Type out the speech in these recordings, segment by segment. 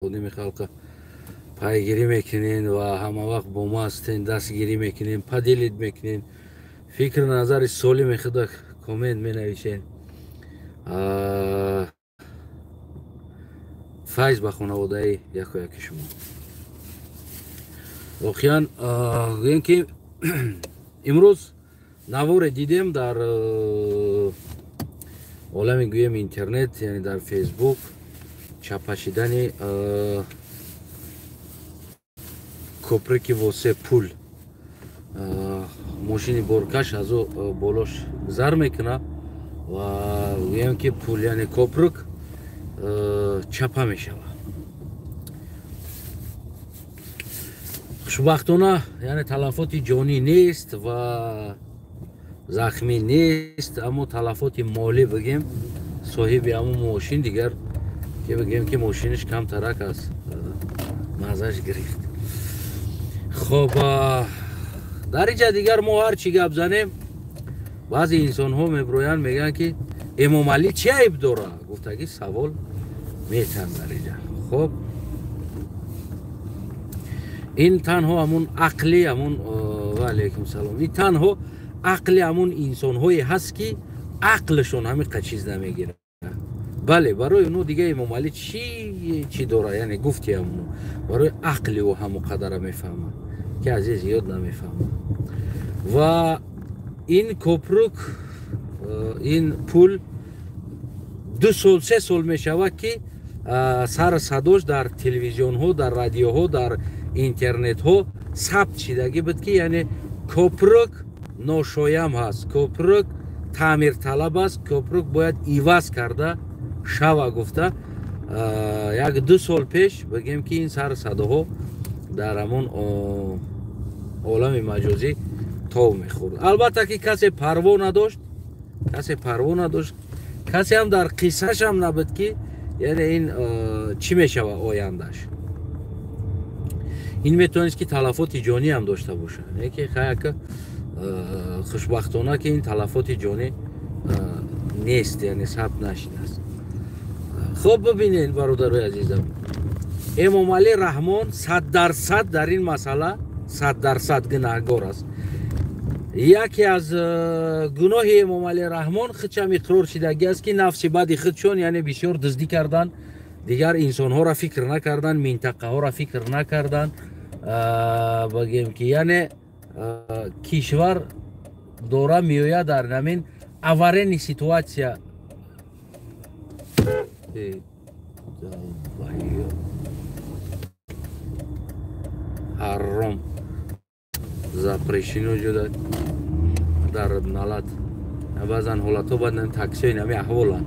Ходими халқа пайгирӣ мекунен ва ҳама вақт бо мо ҳастен, дастгирӣ мекунен, поделить мекунен, фикр назари солими худа коммент менависен. Файз ба хонаводаи яку яки шумо. Воқеан, гӯем ки имрӯз наворе дидем дар олами, гӯем, интернет, яъне дар Фейсбук, чапашидани коприки восе пул. Мошини боркаш аз ӯ болош гузар мекунад ва гӯем ки пул, яъне копрук, чапа мешавад. Хушбахтона, яъне талафоти ҷонӣ нест ва захмӣ нест, аммо талафоти молӣ, бигем, соҳиби ҳамун мошин дигар ки бигем ки мошинаш камтарак аз маззаш гирифт. Хоб, дар инҷа дигар мо ҳар чӣ гап занем, баъзе инсонҳо мебироянд, мегӯянд ки Эмомалӣ чӣ айб дора, гуфтаги савол метан дар инҷа. Хоб, ин танҳо ҳамун ақли ҳамун, ва алайкум салом, ин танҳо ақли ҳамун инсонҳое ҳаст ки ақлшон ҳамин қад чиз намегирад. Бале, барои оно дига Эмомалӣ чӣ дора, яъне гуфти ҳамуно барои ақли ӯ ҳамон қадара мефаҳмад ки аз ин зиёд намефаҳмад. Ва ин копрук, ин пул 2 сол, 3 сол мешавад ки сар садош дар телевизионҳо, дар радиоҳо, дар интернетҳо сабт шидагӣ буд ки яъне копрук ношоям ҳаст, копрук таъмирталаб аст, копрук бояд иваз карда шава гуфта. 1-2 сол пеш бигем ки ин сар садоҳо дар ҳамон олами маҷозӣ тов мехӯрд. Албатта ки касе парво надошт, касе парво надошт, касе ҳам дар қиссашам набуд ки яъне ин чӣ мешава ояндаш. Ин метавонист ки талафоти ҷонӣ ҳам дошта бошад, не ки хаяка хушбахтона ки ин талафоти ҷонӣ нест, яъне сабт нашидааст. Хоб, бибинед, бародарои азизам, Эмомалӣ Раҳмон 100% дар ин масъала 100% гунаҳгор аст. Яке аз гуноҳи Эмомалӣ Раҳмон худшам иқрор шидагӣ аст ки нафси бади худшон, яъне бисёр дуздӣ кардан, дигар инсонҳоро фикр накардан, минтақаҳоро фикр накардан, бигем ки яъне кишвар дора меояд дар ҳамин аварийный ситуация. Ҳаром запрещено ҷуда дар налат. Баъзан ҳолатҳо баъд таксиҳои нами аҳволанд,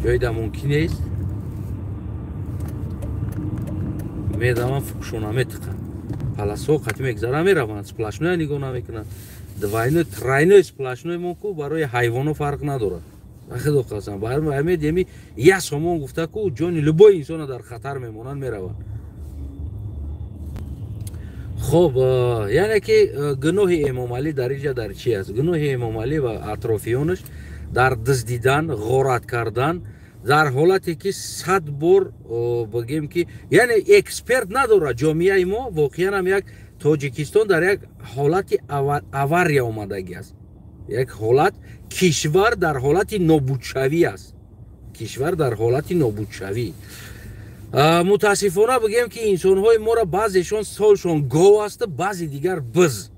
ҷоида мумкин нест, медаванд, фукшона метиқанд, паласҳо қатӣ мегзаранд, мераванд, сплошное нигоҳ намекунанд. Двойной, тройной сплошной мо ку барои ҳайвоно фарқ надорад. Худо қасам, ҳамед еми як сомон гуфта ку ҷони любой инсона дар хатар мемонанд, мераванд. Хоб, яъне ки гуноҳи Эмомалӣ дар инҷа дар чи аст? Гуноҳи Эмомалӣ ва атрофиёнаш дар дуздидан, ғорат кардан, дар ҳолате ки 100 бор бигем ки яъне эксперт надорад ҷомеаи мо. Воқеан ҳам як Тоҷикистон дар як ҳолати авария омадагӣ аст, як ҳолат кишвар дар ҳолати нобудшавӣ аст, кишвар дар ҳолати нобудшавӣ. Мутаассифона бигем ки инсонҳои моро баъзешон солшон гов аст, баъзе дигар биз.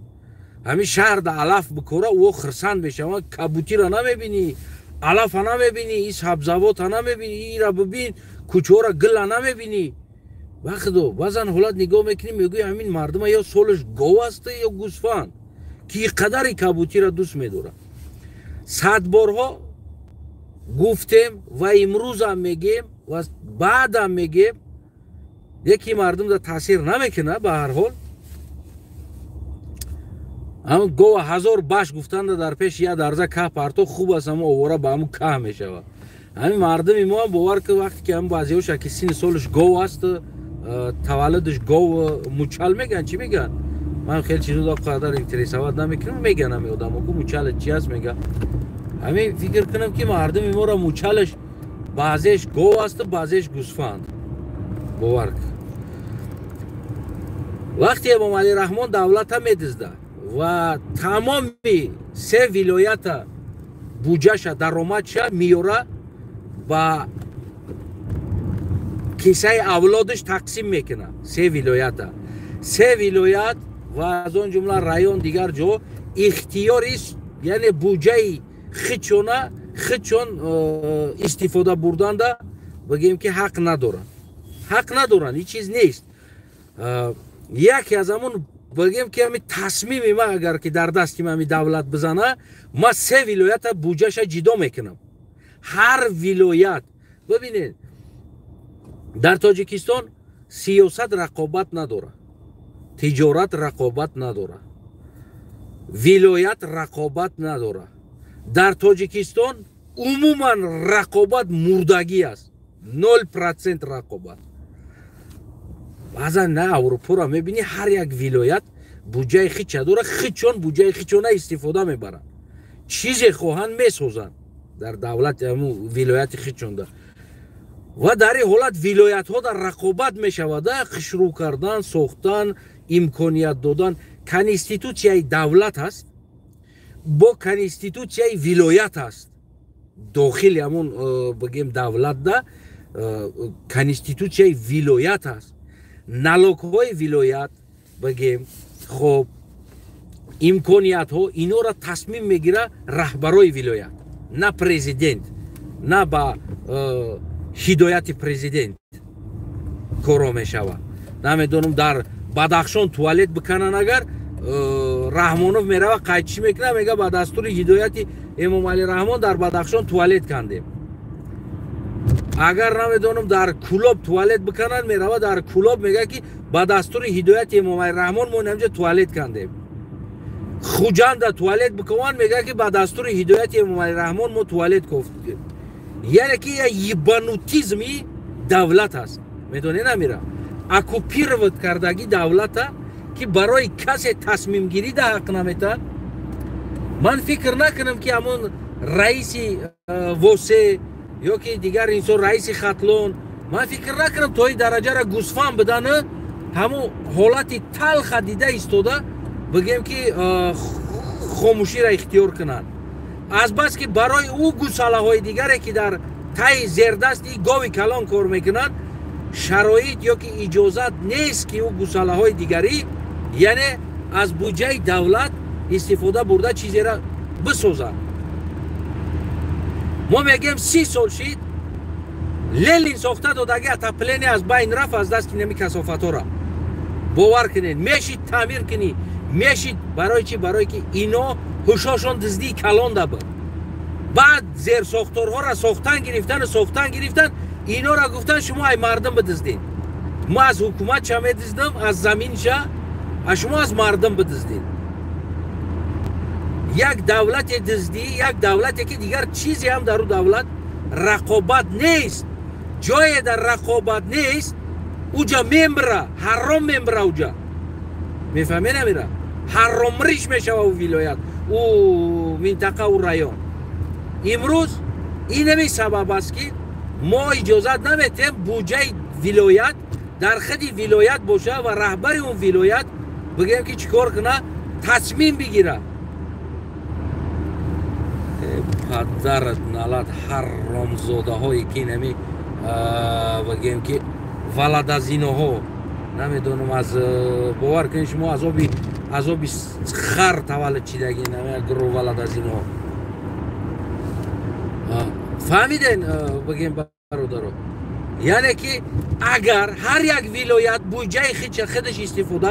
Ҳамин шаҳрда алаф бикора, ӯ хирсанд мешаванд. Кабутиро намебинӣ, алафа намебинӣ, и сабзавота намебинӣ, ира бибин, кӯчаҳоро гилла намебинӣ. Вақто баъзан ҳолат нигоҳ мекунӣ, мегӯӣ ҳамин мардума ё солаш гов аст ё гӯсфанд, ки қадари кабутиро дӯст медорад. 100 борҳо гуфтем ва имрӯзам мегем ва баъдам мегем, яке мардумда таъсир намекунад. Ба ҳар ҳол ҳамн гова 1000 баш гуфтанда дар пеши як дарза каҳ парто хуб аст, ҳамн овора ба ҳамн каҳ мешавад. Ҳамин мардуми мо ҳам бовар ки вақте ки ҳамн баъзеҳоша ки синни солаш гов аст, таваллудаш гов, мучал мегӯянд, чӣ мегӯянд, ман хеле чизо қадар интересовать намекунам, мегӯянд ҳамин одамо ку мучала чи аст мегӯянд. Ҳамин фикр кунам ки мардуми моро мучалаш баъзеш гов аст, баъзеш гӯсфанд, бовар. Вақте Эмомалӣ Раҳмон давлата медизда ва тамоми се вилоята буҷаша, даромадша меёра, ба кисаи авлодаш тақсим мекунад. Се вилоята, се вилоят ва аз он ҷумла район, дигар ҷо ихтиёри, яъне буҷаи хичона хичон истифода бурданда, бигем ки, ҳақ надоранд, ҳақ надоранд. Ҳеҷ чиз нест. Яке аз ҳамун, бигем ки, ҳами тасмими ма, агар ки дар дасти ма ҳами давлат бизана, ма се вилоята буҷаша ҷидо мекунам. Ҳар вилоят, бибинед, дар Тоҷикистон сиёсат рақобат надорад, тиҷорат рақобат надорад, вилоят рақобат надорад. Дар Тоҷикистон умуман рақобат мурдагӣ аст, 0% рақобат. Баъзан на Аврупоро мебинӣ, ҳар як вилоят буҷаи хича дора, хичон буҷаи хичона истифода мебаранд, чизе хоҳанд месозанд дар давлати вилояти хичонда. Ва дар ин ҳолат вилоятҳо дар рақобат мешавад, хушрӯ кардан, сохтан, имконият додан. Конститутсияи давлат аст, бо конститутсияи вилоят аст. Дохили ҳамон, бигем, давлатда конститутсияи вилоят аст, налогҳои вилоят, бигем, хоб, имкониятҳо, инора тасмим мегира раҳбарои вилоят, на президент, на ба ҳидояти президент коро мешавад. Намедонам, дар Бадахшон туалет биканан, агар Раҳмонов мерава, қайчӣ мекунад, мега: «Ба дастури ҳидояти Эмомалӣ Раҳмон дар Бадахшон туалет кандем». Агар, намедонам, дар Кулоб туалет бикананд, мерава дар Кулоб, мега ки ба дастури ҳидояти Эмомалӣ Раҳмон мо инамҷа туалет кандем. Хуҷанда туалет бикунанд, мега ки ба дастури ҳидояти Эмомалӣ Раҳмон мо туалет кофтем. Яъне ки я ебанутизми давлат аст, медонӣ, намира оккупировать кардагӣ давлата, ки барои касе тасмимгирӣ да ҳақ наметаҳад. Ман фикр накунам, ки ҳамон раиси Восе ё ки дигар инсон, раиси Хатлон, ман фикр накунам то ин дараҷара гусфан бидан, ҳамон ҳолати талха дида истода, бигем ки, хомӯширо ихтиёр кунанд, азбаски барои ӯ гусалаҳои дигаре, ки дар таи зердасти гови калон кор мекунанд, шароит ё ки иҷозат нест, ки ӯ гусалаҳои дигарӣ, яъне аз буҷаи давлат истифода бурда, чизеро бисозанд. Мо мегӯем, 30 сол шид, Ленин сохта додаги отопление аз байн рафт аз дасти нами касофатора. Бовар кунед, мешид таъмир кунӣ, мешид. Барои чи? Барое ки ино ҳушошон диздии калонда буд. Баъд зерсохторҳоро сохтан гирифтану сохтан гирифтан, инора гуфтан: «Шумо ай мардум бидиздин, мо аз ҳукуматша медиздам, аз заминша, а шумо аз мардум бидиздин». Як давлате диздӣ, як давлате, ки дигар чизе ҳам дар ӯ давлат рақобат нест. Ҷое дар рақобат нест, уҷа мемра, ҳаром мемра уҷа, мефаҳме, намира, ҳаромриш мешава ӯ вилоят, ӯ минтақа, ӯ район. Имрӯз инами сабаб аст, ки мо иҷозат наметиҳем буҷаи вилоят дар худи вилоят боша ва раҳбари он вилоят, бигӯем ки, чӣ кор куна, тасмим бигира. Падарат налат, ҳаромзодаҳое ки нами, бигӯем ки, валадазиноҳо, намедонам, аз, бовар кунед, шумо азоби хар таваллуд чидаги, гурӯ валадазиноҳо. Фаҳмиден, бигем, бародаро, яъне ки агар ҳар як вилоят буҷаи хича худаш истифода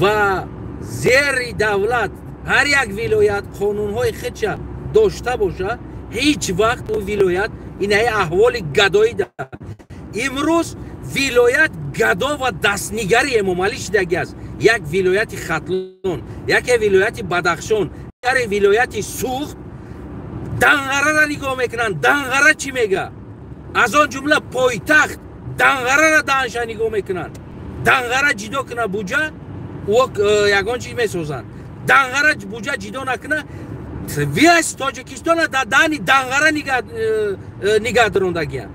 ва зери давлат ҳар як вилоят қонунҳои худша дошта боша, ҳеҷ вақт ӯ вилоят инаи аҳволи гадоӣ да. Имрӯз вилоят гадо ва дастнигари Эмомалӣ шидаги аст. Як вилояти Хатлон, яке вилояти Бадахшон, дигаре вилояти Суғд. Данғарара нигоҳ мекунанд, Данғара чӣ мега, аз он ҷумла пойтахт Данғарара даҳанша нигоҳ мекунанд. Данғара ҷидо куна буҷа, ӯ ягон чиз месозанд. Данғара буҷа ҷидо накуна, весь Тоҷикистона дар даҳани Данғара нигаҳ дорондагиянд,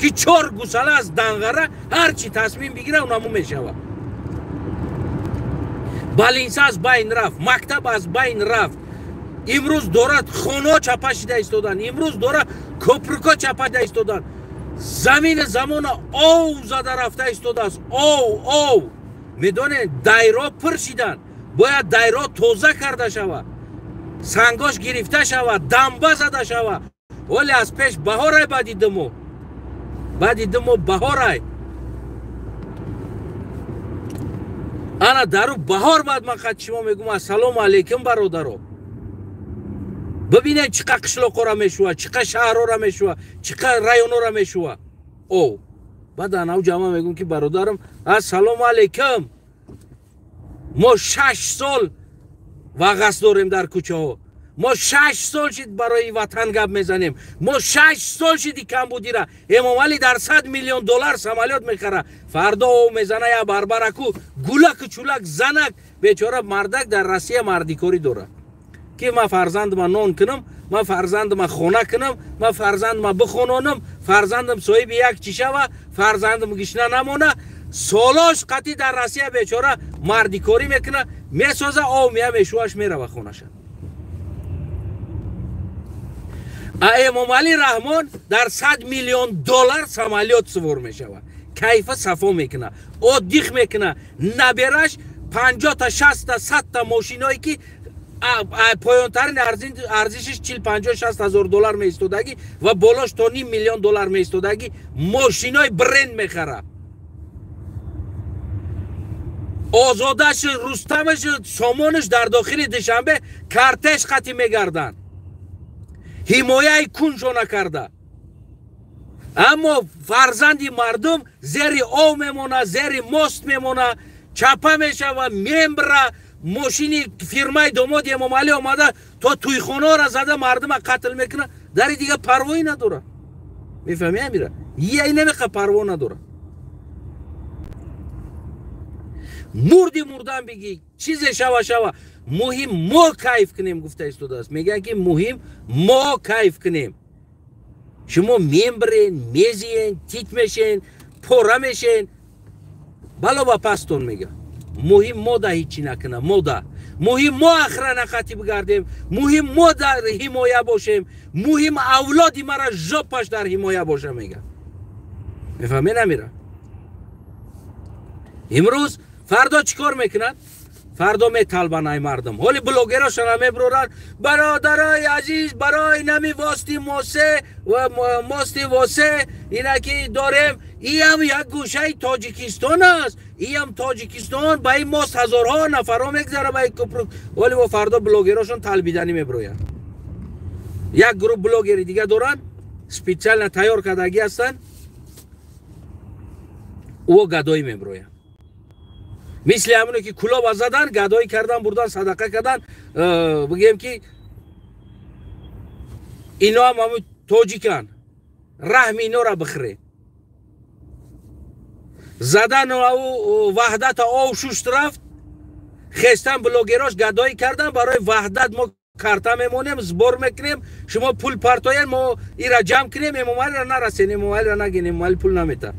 ки чор гусала аз Данғара ҳар чӣ тасмим бигира, унаму мешавад. Балинса аз байн рафт, мактаб аз байн рафт. Имрӯз дорад хонаҳо чапа шида истоданд, имрӯз дорад кӯпрукҳо чапа шида истоданд. Замини замона ов зада рафта истодааст. Ов. Медонед, дайро пур шиданд. Бояд дайро тоза карда шавад, сангош гирифта шавад, дамба зада шавад. Вале аз пеш баҳорай, баъди ду моҳ, баъди 2 моҳ баҳорай. Ана дару баҳор баъд ман қад шумо мегӯм ассалому алайкум бародаро. Бибинед чӣ қа қишлоқора мешува, чӣ қа шаҳрора мешува, чӣ қа районора мешува. Ов. Баъд анав ҷама мегӯм ки бародарам ассалому алайкум. Мо 6 сол вағас дорем дар кӯчаҳо. Мо 6 сол шид барои ватан гап мезанем. Мо 6 сол шиди камбудира. Эмомалӣ дар 100 миллион доллар самолёт мехара. Фардо ов мезана я барбараку, гулаку чулак занак. Бечора мардак дар Россия мардикорӣ дорад. Ки ман фарзандама нон кунам, ман фарзандама хона кунам, ман фарзандама бихононам, фарзандам соҳиби як чӣ шава, фарзандам гишна намона. Солош қатӣ дар Россия бечора мардикорӣ мекуна, месоза, ов мея мешуваш мерава хонаша. А Эмомалӣ Раҳмон дар 100 миллион доллар самолёт сувор мешавад. Кайфа сафо мекуна, отдих мекуна. Набераш 50та, 60та, 100та мошиное ки поёнтарин арзишиш 40, 50, 60 ҳазор доллар меистодагӣ ва болош то ним миллион доллар меистодагӣ мошинои бренд мехара. Озодаш, Рустамаш, Сомонаш дар дохили Душанбе картеш қатӣ мегарданд. Ҳимояи куншона карда. Аммо фарзанди мардум зери ов мемона, зери мост мемона, чапа мешава, мембра, мошини фирмаи домоди Эмомалӣ омада то тӯйхонаро зада мардума қатл мекуна, дари дига парвоӣ надора. Мефаҳми амира? Я инамеқа парво надора. Мурди мурдан бигӣ, чизе шава шава. Муҳим мо кайф кунем гуфта истодааст. Мегӯянд ки муҳим мо кайф кунем. Шумо мембрен, мезиен, тит мешен, пора мешен. Бало ба пастон мега. Муҳим мо да ҳичи накуна, мо да. Муҳим мо охрана қатӣ бигардем, муҳим мо дар ҳимоя бошем, муҳим авлоди мара жопаш дар ҳимоя боша мега. Мефаҳмед амира? Имрӯз фардо чӣ кор мекунад? Фардо металбанд ай мардум. Ҳоли блогерошона мебуранд. Бародарои азиз, барои нами вости мосе ва мости восе инаки дорем. Иам як гӯшаи Тоҷикистон аст. Иам Тоҷикистон ба ин мост ҳазорҳо нафарҳо мегзара ба ин кӯпрук. Ҳоли во фардо блогерошон талбиданӣ меброянд. Як гурӯҳ блогери дига доранд, специально тайёр кардагӣ ҳастанд. Ӯ гадоӣ меброянд. Мисли ҳамоне ки кулоба задан, гадоӣ кардан, бурдан, садақа кардан, бигем ки ино ҳам ҳамун тоҷикан, раҳми инора бихӯред. Задан ӯ ваҳдата ов шушт рафт, хестан блогерош гадоӣ кардан, барои ваҳдат мо карта мемонем, сбор мекунем, шумо пул партоен, мо ира ҷамъ кунем, Эмомалиро нарасен, Эмомалиро нагин, Эмомалӣ пул намета.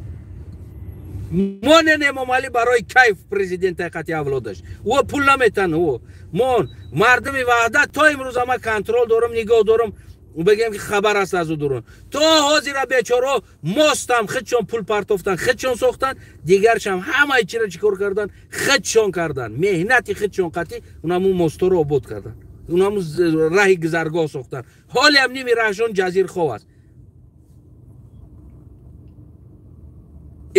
Монен Эмомалӣ барои кайф президента қати авлодаш. Ӯ пул наметан ӯ. Мон мардуми ваҳдат то имрӯз ама контрол дорам, нигоҳ дорам, бигем ки хабар аст аз ӯ дурун. То ҳозира бечоро мостам худшон пул партофтан, худшон сохтан, дигаршам ҳамаи чиро чӣ кор кардан, худшон кардан. Меҳнати худшон қатӣ унаму мосторо обод кардан. Унаму раҳи гузаргоҳ сохтан. Ҳолиам ними раҳшон ҷазирхов аст.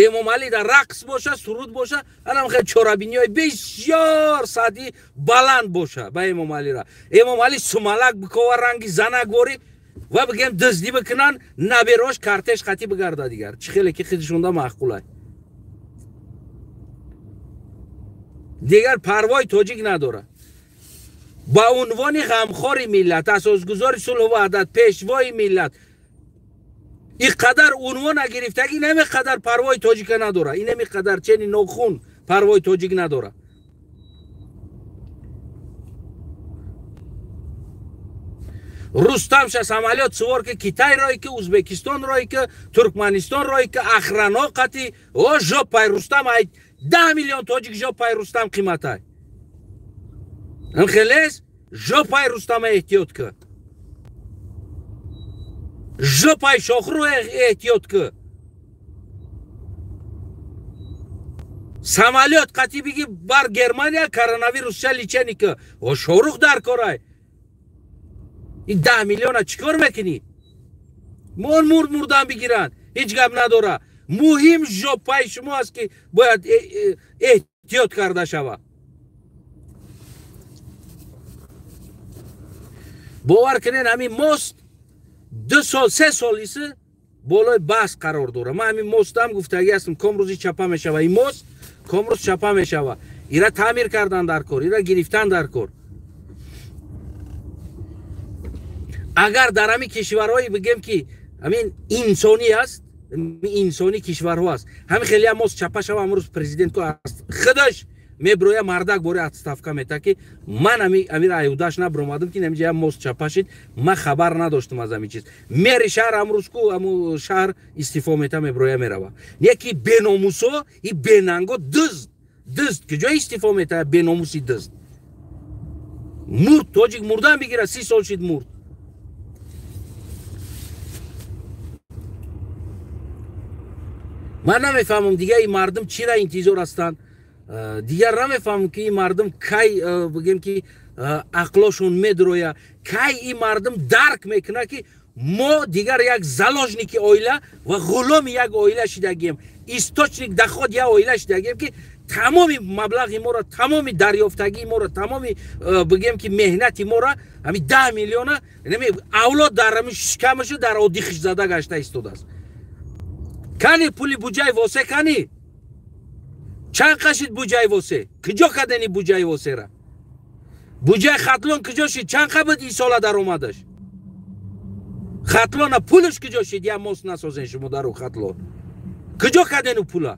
Эмомалӣ дар рақс боша, суруд боша, анам хел чорабиниҳои бисёр сатҳи баланд боша ба Эмомалира. Эмомалӣ сумалак бикова ранги занакворӣ ва бигем дуздӣ бикунанд, наберош картеш қатӣ бигарда дигар. Чӣ хеле ки худшонда маъқулай. Дигар парвои тоҷик надорад. Ба унвони ғамхори миллат, асосгузори сулҳу ваҳдат, пешвои миллат ин қадар унвона гирифтагӣ инаме қадар парвои тоҷика надорад. Инаме қадар чени нохун парвои тоҷик надорад. Рустамша самолёт сувор ки Китай рой ки Узбекистон рой ки Туркманистон рой ки охрано қати о жопай Рустам ай 10 миллион тоҷик жопай Рустам қиматай. Хелес жопаи Рустама эҳтиёт ки, жопаи Шохру эҳтиёт ки. Самолёт қатӣ биги бар Германия коронавирусша лечение ки. О Шорух дар корай. Ин 10 миллиона чӣ кор мекунӣ? Мон мурд мурдан бигиранд, ҳеҷ гап надора. Муҳим жопаи шумо аст ки бояд эҳтиёт карда шавад. Бовар кунед, ҳамин мост 2 сол 3 сол иси болои баҳс қарор дорад. Ман ҳамин мостам гуфтагӣ ҳастам, ком рӯзи чапа мешава. Ин мост ком рӯз чапа мешава. Ира таъмир кардан дар кор, ира гирифтан дар кор. Агар дар ҳамин кишварҳое бигем ки ҳамин инсонӣ аст, инсонӣ кишварҳо аст, ҳамин хеле мост чапа шава, амрӯз президент ку аст худаш меброя мардак бори отставка мета ки ман амир аюдаш набромадам ки намиҷа мост чапа шид, ман хабар надоштам аз ҳамин чиз. Мери шаҳр амрӯз ку аму шаҳр истифо мета, меброя мерава. Яки беномусо и бенанго дузд, дузд куҷо истифо мета? Беномуси дузд мурд, тоҷик мурдан бигира, 30 сол шид мурд. Ман намефаҳмам дига ин мардум чира интизор ҳастанд. Дигар намефаҳмам ки ин мардум кай бигем ки ақлошон медроя, кай ин мардум дарк мекунад ки мо дигар як заложники оила ва ғуломи як оила шидагием, источник доход як оила шидагием ки тамоми маблағи моро, тамоми дарёфтагии моро, тамоми бигем ки меҳнати моро ҳамин 10 миллиона авлод дар ҳамин шикамашу дар оддӣ хиш зада гашта истодааст. Кани пули буҷаи Восе, кани чанд қашид буҷаи Восе? Куҷо кардани буҷаи Восера? Буҷаи Хатлон куҷо шид? Чанд қа буд ин сола даромадаш? Хатлона пулаш куҷо шид? Я мост насозен шумо дару Хатлон. Куҷо кардену пула?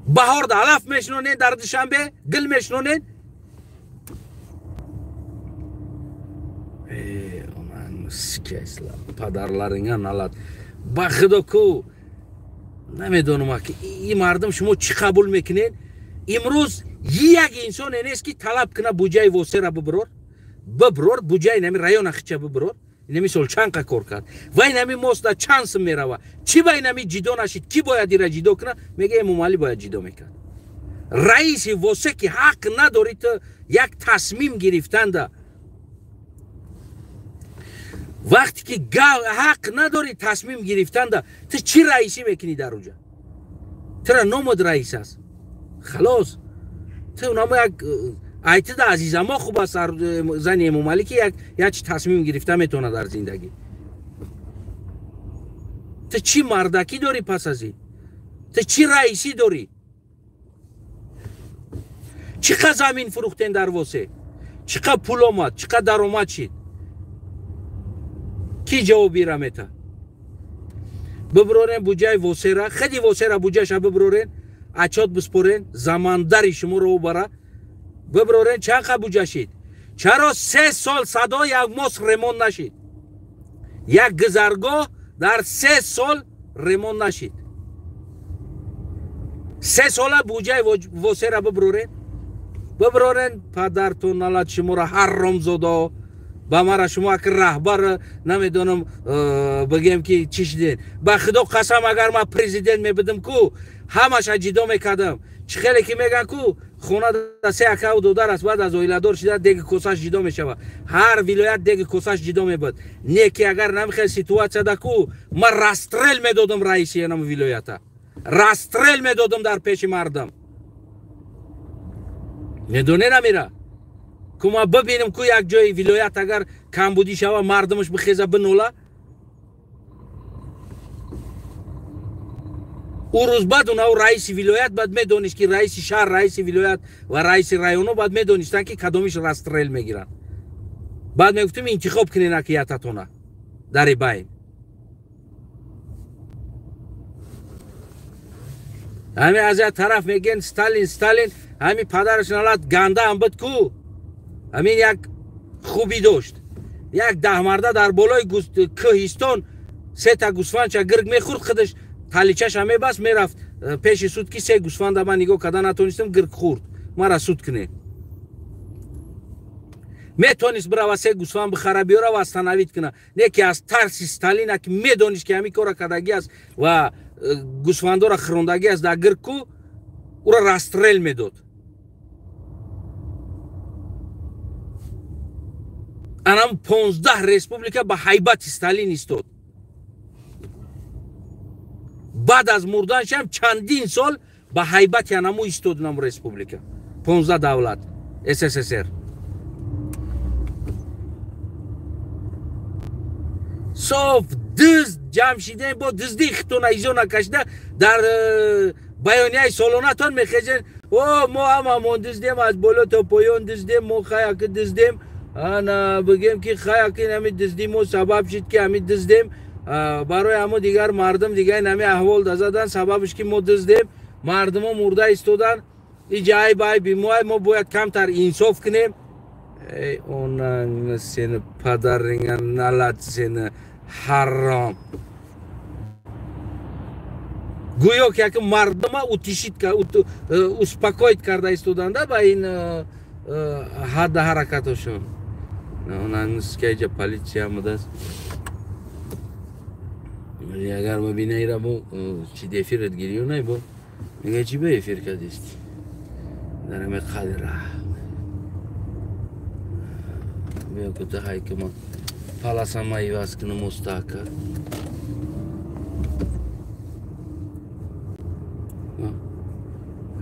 Баҳорда алаф мешинонед дар Душанбе, гил мешинонед? Падарларинга налат. Ба худо ку намедонам ки ин мардум шумо чӣ қабул мекунед. Имрӯз як инсоне нест ки талаб кунад буҷаи Восера бибирор, бибирор буҷаи нами района хича бибирор. Инами сол чанд қа кор кард ва инами моста чанд сум мерава? Чӣ ба инами ҷидо нашид? Кӣ бояд ира ҷидо кунад? Мега Эмомалӣ бояд ҷидо мекард. Раиси Восе ки ҳақ надорӣ ту як тасмим гирифтанда, вақте ки ҳақ надорӣ тасмим гирифтанда, ту чӣ раисӣ мекунӣ дар уҷа? Тура номуд раис аст, халос. Ту намо як айтида азизамо хуб аст зани Эмомалӣ ки як чи тасмим гирифта метавонад дар зиндагӣ. Ту чӣ мардакӣ дорӣ пас аз ин? Ту чӣ раисӣ дорӣ? Чӣ қа замин фурӯхтен дар Восе? Чӣ қа пул омад? Чӣ қа даромад шид? Ки ҷавоб ира мета? Бибирорен буҷаи Восера, хеди Восера буҷаша бибирорен, ачот биспорен, замандари шуморо убара. Бибирорен чанд қа буҷа шид? Чаро 3 сол садо як мост ремонт нашид? Як гузаргоҳ дар 3 сол ремонт нашид. 3 сола буҷаи Восера бибирорен, бибирорен падартон налат шуморо ҳаромзодо. Ба мара шумо ак раҳбар намедонам бигем ки чӣ шидед. Ба худо қасам, агар ман президент мебудам ку ҳамаша ҷидо мекардам. Чӣ хеле ки меган ку хона да 3 акаву додар аст, баъд аз оиладор шида деги косаш ҷидо мешавад. Ҳар вилоят деги косаш ҷидо мебуд. Не ки агар намихел ситуатсияда ку ман расстрел медодам раиси янам вилоята, расстрел медодам дар пеши мардам. Медоне намира ку ма бибинем ку як ҷои вилоят агар камбудӣ шава, мардумаш бихеза бинола. Ӯ рӯз баъд унав раиси вилоят баъд медонист ки раиси шаҳр, раиси вилоят ва раиси районо баъд медонистанд ки кадомиш расстрел мегиранд. Баъд мегуфтем интихоб кунед акиятатона дари байн. Ҳамин аз як тараф мегӯянд Сталин, Сталин, ҳамин падараш налат ганда ҳам буд ку, ҳамин як хубӣ дошт. Як даҳмарда дар болои кӯҳистон 3 та гӯсфандча гирг мехӯрд, худаш таличаша мебаст, мерафт пеши суд ки 3 гӯсфанда ман нигоҳ карда натонистам, гирг хӯрд, мара суд кунед. Метонист бирава се гӯсфанд бихара биёра ва остановить куна. Не ки аз тарси Сталина ки медонист ки ҳамин кора кардагӣ аст ва гӯсфандора хирондагӣ аст дар гирку, ӯро расстрел медод. Анам 15 республика ба ҳайбати Сталин истод. Баъд аз мурданшам чандин сол ба ҳайбати анаму истод нам республика. 15 давлат СССР. Соф дизд ҷамъ шидем, бо диздии хитона изо накашида дар баёнияи солонатон мехезен: о, мо ҳамамон диздем, аз боло то поён диздем, мо хаяки диздем, ана бигем ки хаяки ҳами дизди мо сабаб шид ки ҳами диздем, барои ҳамо дигар мардум дигар ин ҳами аҳвол дазадан, сабабш ки мо диздем, мардумо мурда истодан, иҷа айб айби мо, мо бояд камтар инсоф кунем. Эй, онаңны сени падарыңа налат сени ҳаром. Гӯё ки яке мардума утишит успокоить карда истоданда ба ин ҳадда ҳаракатошон. Онаңискайҷа полиция омадааст. Агар мабина ира бо чи эфират гирию най бо мега чи ба эфир кардисти дар ҳаме қадра биё кута ҳайкама паласама иваз кунам устака.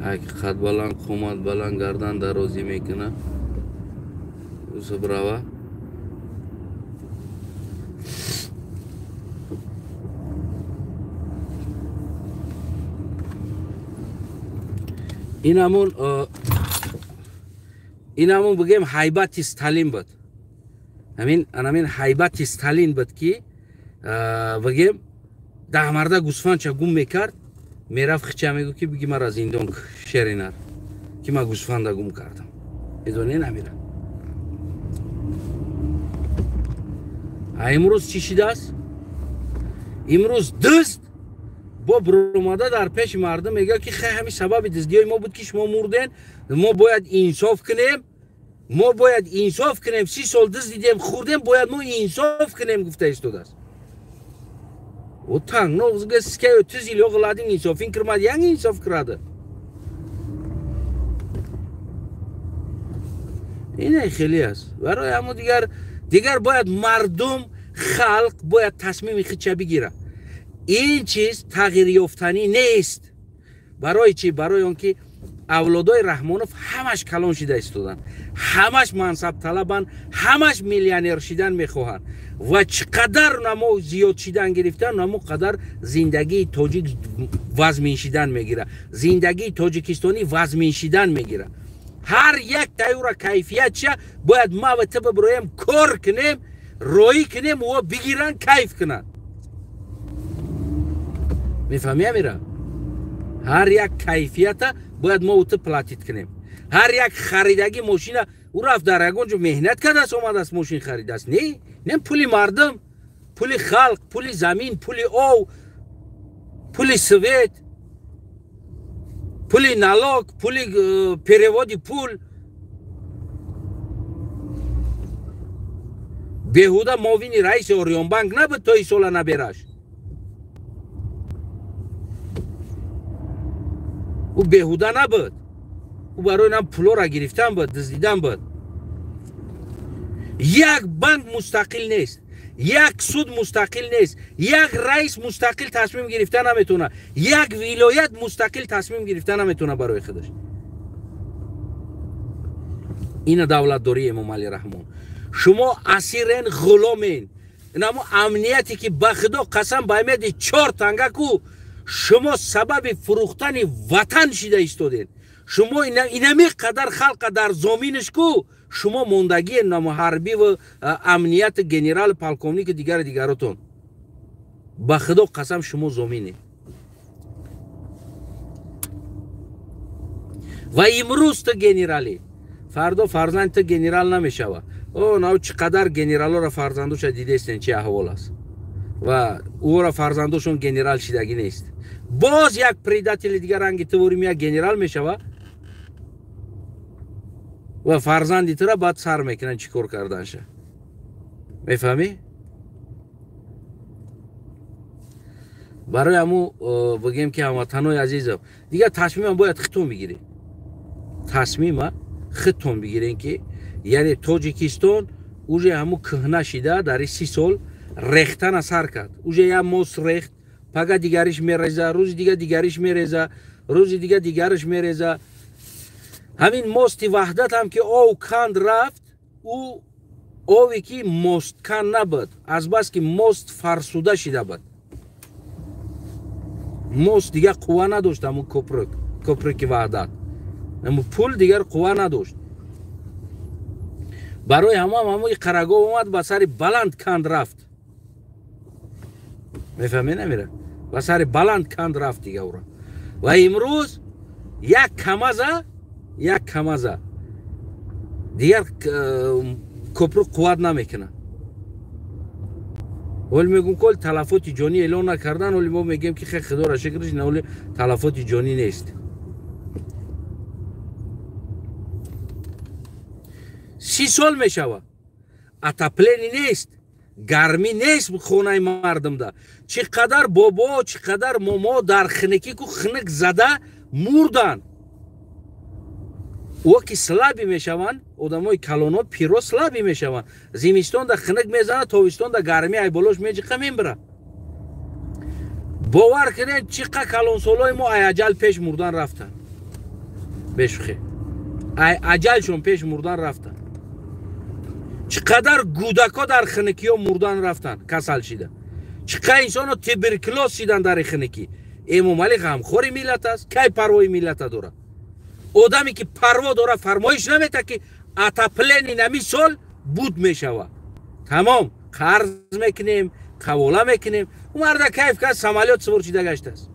Ҳайки қад баланд, қомат баланд, гардан дарозӣ мекуна. Усабрава. Ин ҳамон бигем ҳайбати Сталин буд. Ҳамин ҳайбати Сталин буд ки бигем даҳмарда гӯсфандча гум мекард, мерафт хича мегӯ ки биги мара зиндон шеринар ки ман гӯсфанда гум кардам. Медонед амира? А имрӯз чӣ шидааст? Имрӯз дизд бо буромада дар пеши мардум мегӯяд ки хай ҳамин сабаби диздиҳои мо буд ки шумо мурден, мо бояд инсоф кунем, мо бояд инсоф кунем, 30 сол диздидем, хӯрдем, бояд мо инсоф кунем гуфта истодааст. О таңноғызга сизге 30 yil yo'g'lading, insofing kirmadi, yangi insof kiradi. Ин хеле аст. Барои ҳамо дигар бояд мардум, халқ бояд тасмими худша бигирад. Ин чиз тағйирёфтанӣ нест. Барои чӣ? Барои он ки авлодои Раҳмонов ҳамаш калон шида истоданд, ҳамаш мансабталабанд, ҳамаш миллионер шидан мехоҳанд ва чӣ қадар намо зиёд шидан гирифтан, намо қадар зиндагии тоҷик вазмин шидан мегирад, зиндагии тоҷикистонӣ вазмин шидан мегирад. Ҳар як тайёра кайфиятша бояд ма ва ту бибироем, кор кунем, роӣ кунем, ӯ бигиранд, кайф кунанд. Мефаҳмӣ амира? Ҳар як кайфията бояд мо ту платит кунем. Ҳар як харидагӣ мошина ӯ рафт дар ягон ҷо меҳнат кардааст, омадааст мошин харидааст. Не, не пули мардум, пули халқ, пули замин, пули ов, пули свет, пули налог, пули переводи пул. Беҳуда муовини раиси Ориёнбанк набуд то ин сола набераш. Ӯ беҳуда набуд. Ӯ барои нам пулора гирифтан буд, дуздидан буд. Як банк мустақил нест, як суд мустақил нест, як раис мустақил тасмим гирифта наметавонад, як вилоят мустақил тасмим гирифта наметавонад барои худаш. Ина давлатдории Эмомалӣ Раҳмон. Шумо асирен, ғуломен. Инамо амнияте ки ба худо қасам ба меди 4 танга ку, шумо сабаби фурӯхтани ватан шида истодед. Шумо инами қадар халқа дар зоминаш ку, шумо мондагии ҳарбӣ ва амнияти генерал, полковнику дигару дигаротон. Ба худо қасам шумо зоминед. Ва имрӯз ту генералӣ, фардо фарзанд ту генерал намешавад. О, нав чӣ қадар генералоро фарзандоша дидестен, чӣ аҳвол аст. Ва ӯро фарзандошон генерал шидагӣ нест. Боз як предатели дигар ранги ту ворим як генерал мешавад. Ва фарзанди тура баъд сар мекунанд чӣ кор карданша. Мефаҳмӣ? Барои ҳаму бигем ки ҳамватанои азизам, дигар тасмимам бояд худтон бигиред. Тасмима худтон бигирен ки яъне Тоҷикистон уже ҳаму кӯҳна шида дар 30 сол рехтана сар кард. Уже як мост рехт, пага дигариш мереза, рӯзи дига дигариш мереза, рӯзи дига дигариш мереза. Ҳамин мости Ваҳдат ҳам ки ов канд рафт, ӯ ове ки мосткан набуд, азбаски мост фарсуда шида буд. Мост дигар қувва надошт, ҳамун кӯприк, кӯприки Ваҳдат. Ҳамун пул дигар қувва надошт. Барои ҳамам ҳамои Қарагов омад, ба сари баланд канд рафт. Мефаҳмед намира? Ба сари баланд канд рафт дига ура. Ва имрӯз як камаза дигар кӯпрук қувват намекунад. Ҳол мегӯм ки талафоти ҷонӣ эълон накардан, ҳоли мо мегӯем ки хе худоро шукраш, на ҳоли талафоти ҷонӣ нест. 30 сол мешавад. Отопление нест, гармӣ нест хонаи мардумда. Чӣ қадар бобо, чӣ қадар момо дар хинакӣ ку хинак зада мурданд. О ки слабӣ мешаванд, одамои калоно пиро слабӣ мешаванд. Зимистонда хинак мезанад, тобистонда гармӣ ай болош меҷиқа мембира. Бовар кунед, чӣ қа калонсолои мо ай аҷал пеш мурдан рафтанд. Бешухе. Ай аҷалшон пеш мурдан рафтанд. Чӣ қадар гудако дар хинакиё мурдан рафтанд, касал шида. Чӣ қа инсоно туберкулоз шидан дар хинакӣ. Эмомалӣ ғамхори миллат аст, кай парвои миллата дорад? Одаме ки парво дора фармоиш намета ки отопление нами сол буд мешавад. Тамом, қарз мекунем, қавола мекунем. Ӯ марда кайф кард, самолёт сувор шида гаштааст.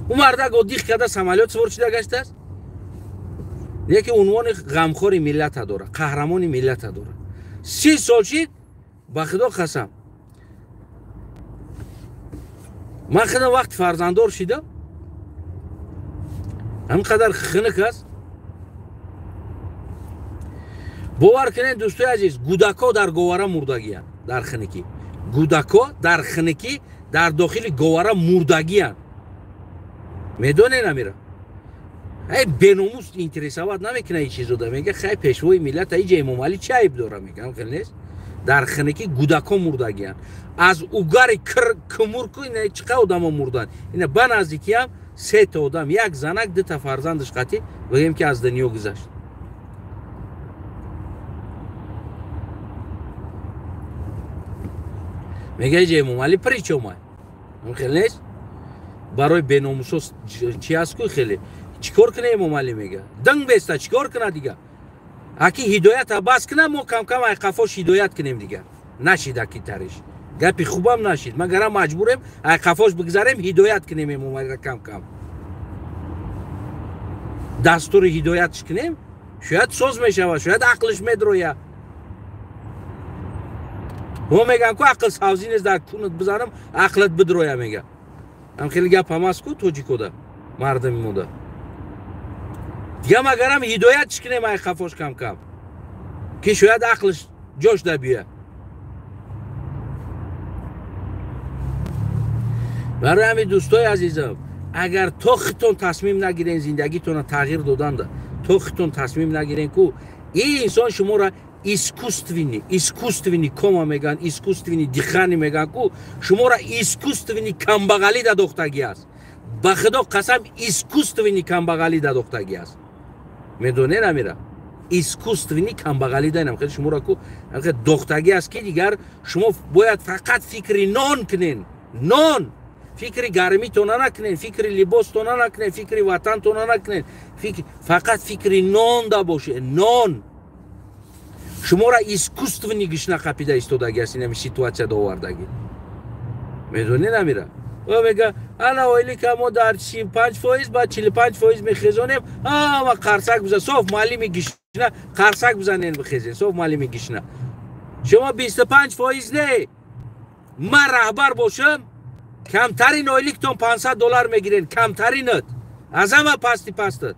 Ӯ мардак оддих карда самолёт сувор шида гаштааст. Яке унвони ғамхори миллата дора, қаҳрамони миллата дора. 30 сол шид, ба худо қасам. Ман худам вақти фарзанддор шидам, ҳамин қадар хинак аст. Бовар кунед дӯстои азиз, гудако дар говара мурдагиянд, дар хинакӣ. Гудако дар хинакӣ дар дохили говара мурдагиянд. Медонед амира? Ай беномус интересоват намекунад ин чизода. Мега хай пешвои миллат иҷа Эмомалӣ чӣ айб дора? Мегам хел нест. Дар хинакӣ гудако мурдагиянд. Аз угари кумурку ина чӣ қа одамо мурданд. Ина ба наздикиам 3 та одам, як занак, 2 та фарзандаш қатӣ, бигем ки аз дунё гузашт. Мега иҷа Эмомалӣ при чом ай? Хел нест? Барои беномусо чи аст ку хеле? Чӣ кор куна Эмомалӣ мега? Динг беста, чӣ кор куна дига? Аки ҳидоята бас куна, мо камкам ай қафош ҳидоят кунем дига. Нашид аки тариш. Гапи хубам нашид. Магарам маҷбурем ай қафош бигзарем, ҳидоят кунем Эмомалиро кам-кам. Дастури ҳидоятш кунем, шояд соз мешавад, шояд ақлш медрояд. Мо мегам ку ақл савзӣ нест, дар кунат бизанам, ақлат бидроя мега. Ам хеле гап ҳам аст ку тоҷикода, мардуми мода. Дига магарам ҳидоятш кунем ай қафош кам-кам, ки шояд ақлш ҷош дабиёяд. Барои ҳамин дӯстои азизам, агар то худтон тасмим нагирен зиндагитонро тағйир доданда, то худтон тасмим нагирен ку ин инсон шуморо искусственный кома меган, искусственный дихани меган ку шуморо искусственный камбағалӣ дадохтагӣ аст. Ба худо қасам, искусственный камбағалӣ дадохтагӣ аст. Медонед амира? Искусственный камбағалӣ даинам хеле шуморо ку дохтагӣ аст ки дигар шумо бояд фақат фикри нон кунен. Нон! Фикри гармитона накунен, фикри либостона накунен, фикри ватантона накунен, фақат фикри нон да боше. Нон! Шуморо искусственный гишна қапида истодагӣ аст, инами ситуатсия довардагӣ. Медонед амира? О мега, ана ойлика мо дар 35% ба 45% мехезонем, ама қарсак бизан, соф маълими гишна, қарсак бизанен бихезен, соф маълими гишна. Шумо 25% не. Ман раҳбар бошам, камтарин ойликтон $500 мегирен, камтаринат. Аз ҳама пасти пастат.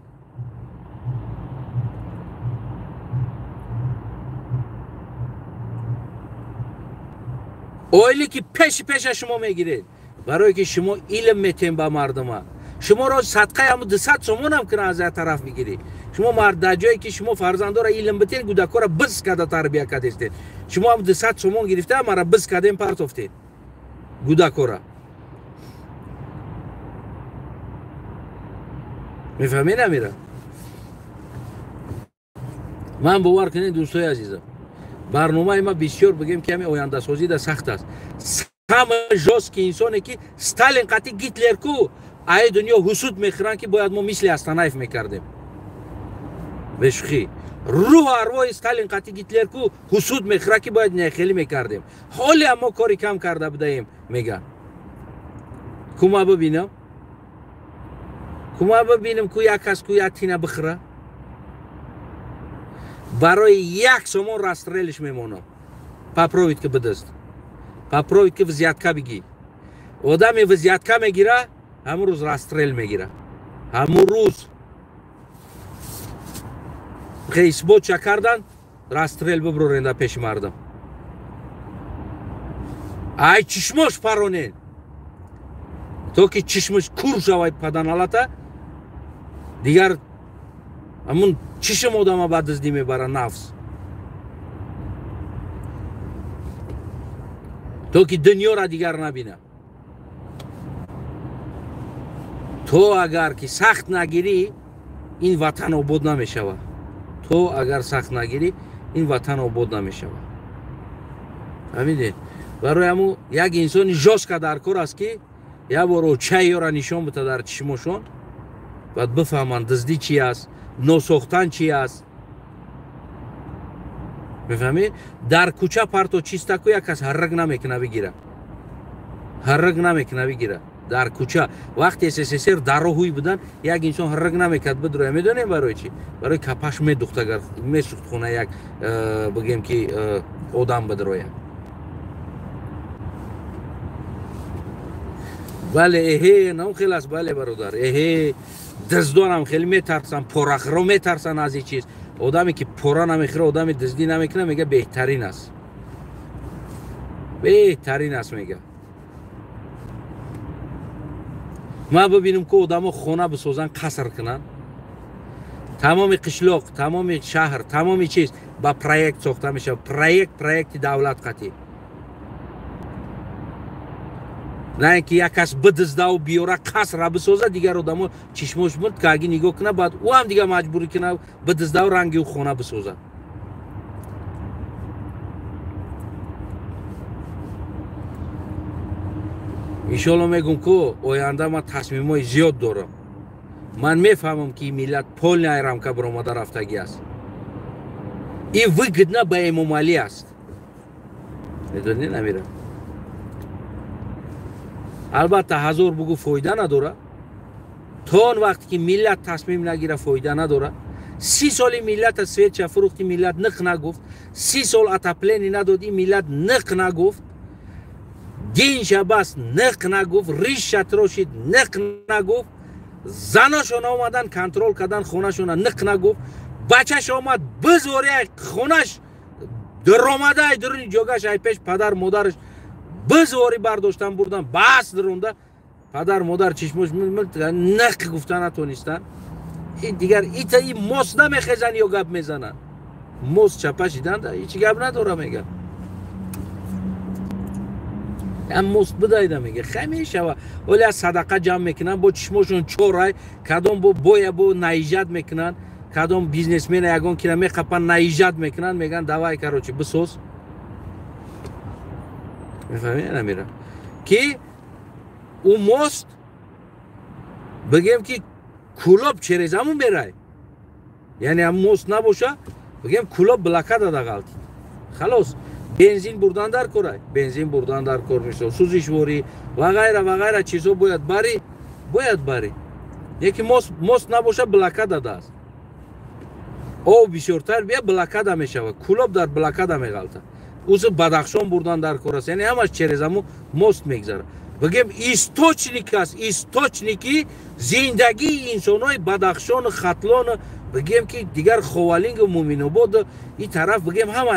Оиле ки пеши пеша шумо мегиред, барое ки шумо илм метем ба мардума. Шуморо садқаи ҳамун 200 сомонам кунад аз як тараф бигирӣ. Шумо дар ҷое ки шумо фарзандора илм битен, кӯдакҳоро биз карда тарбия кардестед. Шумо ҳам 200 сомон гирифта мара биз кардем партофтед кӯдакҳора. Мефаҳмед амира? Ман бовар кунед дӯстои азизам, барномаи ма бисёр бигем ки ҳамин ояндасозӣ да сахт аст. Самый жёсткий инсоне ки Сталин қати Гитлер ку ай дунё ҳусуд мехӯранд ки бояд мо мисли Астанаев мекардем. Бешухӣ. Рӯҳу арвоҳи Сталин қати Гитлер ку ҳусуд мехӯрад ки бояд нехелӣ мекардем. Ҳоле ҳам мо кори кам карда будаем, мегӯянд. Ку ма бибинам? Ку ма бибинам ку як кас ку як тина бихӯра? Барои як сомон расстрелиш мемонам. Попробуйте ки бидист. Попробуйте ки взятка бигӣ. Одаме взятка мегира, ҳамун рӯз расстрел мегира. Ҳамун рӯз. Хе исботша кардан, расстрел биброрен дар пеши мардум. Ай чишмош паронен. То ки чишмаш кур шавад паданалата, дигар ҳамун чишм одама ба дуздӣ мебара нафс. То ки дунёра дигар набина. То агар ки сахт нагирӣ, ин ватан обод намешавад. То агар сахт нагирӣ, ин ватан обод намешавад. Фаҳмидед? Барои ҳамун як инсони жёстка дар кор аст ки як бор очаи ёра нишон бита дар чишмошон, баъд бифаҳманд дуздӣ чи аст, носохтан чи аст. Мефаҳмед? Дар кӯча парто чистаку як кас ҳаррак намекуна бигира. Ҳаррак намекуна бигира. Дар кӯча вақте СССР дар роҳ ҳуй будан, як инсон ҳаррак намекард бидроя. Медонем барои чӣ? Барои капаш медухт, агар месухт хона як бигем ки одам бидроя. Бале, эҳе, нам хел аст, бале бародар. Эҳе, дуздонам хеле метарсанд, порахӯро метарсанд аз ин чиз. Одаме ки пора намехӯра, одаме дуздӣ намекунад, мега беҳтарин аст. Беҳтарин аст мега. Ман бибинам ки одамо хона бисозанд, қаср кунанд. Тамоми қишлоқ, тамоми шаҳр, тамоми чиз ба проект сохта мешавад. Проект, проекти давлат қатъӣ. На ин ки як кас бидуздаву биёра қасра бисозад, дигар одамо чишмош мурд, ки аги нигоҳ кунад, баъд ӯ ҳам дигар маҷбурӣ кунад бидуздаву ранги ӯ хона бисозад. Иншоалло мегӯм ку оянда ман тасмимҳои зиёд дорам. Ман мефаҳмам ки ин миллат полный айрамка баромада рафтагӣ аст. Ин выгодно ба Эмомалӣ аст. Медонӣ намирам. Албатта ҳазор бугӯ фоида надорад. То он вақте ки миллат тасмим нагира фоида надорад. 30 соли миллата светча фурӯхти, миллат ниқ нагуфт. 30 сол отопление надод, ин миллат ниқ нагуфт. Динша бас ниқ нагуфт, риша трошид ниқ нагуфт. Заношон омадан контрол кардан хонашона ниқ нагуфт. Бачаш омад бизори хонаш даромада ай дуруни ҷогаш ай пеш падар модараш бизори бардоштан бурдан бас даронда падар модар чишмош ниқ гуфта натонистанд. И дигар ита и мост намехезанд ё гап мезананд. Мост чапа шиданда ҳеҷ гап надора мега. Ам мост бидайда мега. Хай мешава. Оли аз садақа ҷамъ мекунанд, бо чишмошон чорай, кадом бо боя бо наижат мекунанд, кадом бизнесмена ягон кира меқапанд, наижат мекунанд, мегӯянд давай короче бисоз. Мефаҳмед намира? Ки ӯ мост бигем ки кулоб через ҳамун мерай. Яъне ҳам мост набоша, бигем кулоб блокада дағалтид. Халос. Бензин бурдан дар корай, бензин бурдан дар кор мисол, сӯзишворӣ ва ғайра ва ғайра чизҳо бояд барӣ, бояд барӣ. Яки мост набоша блокада дааст. Об бисёртар бия блокада мешавад, кулоб дар блокада меғалтад. Ӯзи Бадахшон бурдан дар кор аст, яъне ҳамаш через ҳамун мост мегзарад. Бигем источник аст, источники зиндагии инсонҳои Бадахшону Хатлону, бигем ки дигар Ховалингу Муминободу ин тараф, бигем ҳама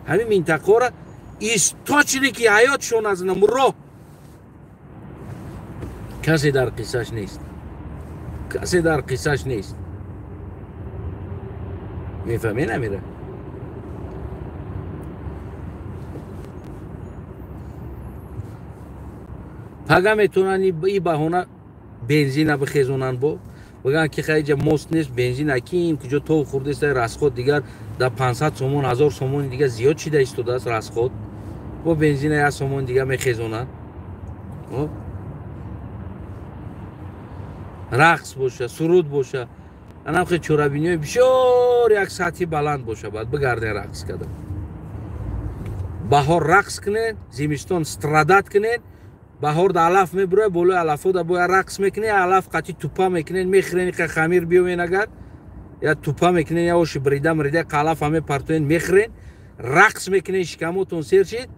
ҳамин минтақаро Источники ҳаётшон аз намроҳ касе дар қиссаш нест, касе дар қиссаш нест. Мефаҳмед амира? Пага метавонанд и баҳона бензина бихезонанд, бо бигӯянд ки хайҷа мост нест, бензин аким куҷо тов хӯрдеста, расход дигар дар 500 сомон, 1000 сомони дигар зиёд шида истодааст расход, бо бензина 1 сомон дигар мехезонанд. Рақс боша, суруд боша, анам хе чорабиниҳои бисёр як сатҳи баланд боша, баъд бигарден рақс карда. Баҳор рақс кунед, зимистон страдат кунед, баҳор да алаф мебурояд, болои алафҳо да бояд рақс мекунед, алаф қатъи тупа мекунед, мехӯрен, қа хамир биёвен, агар я тупа мекунед, я оши брида мрида қа алаф ҳаме партоен, мехӯрен, рақс мекунед, шикамотон сер шид,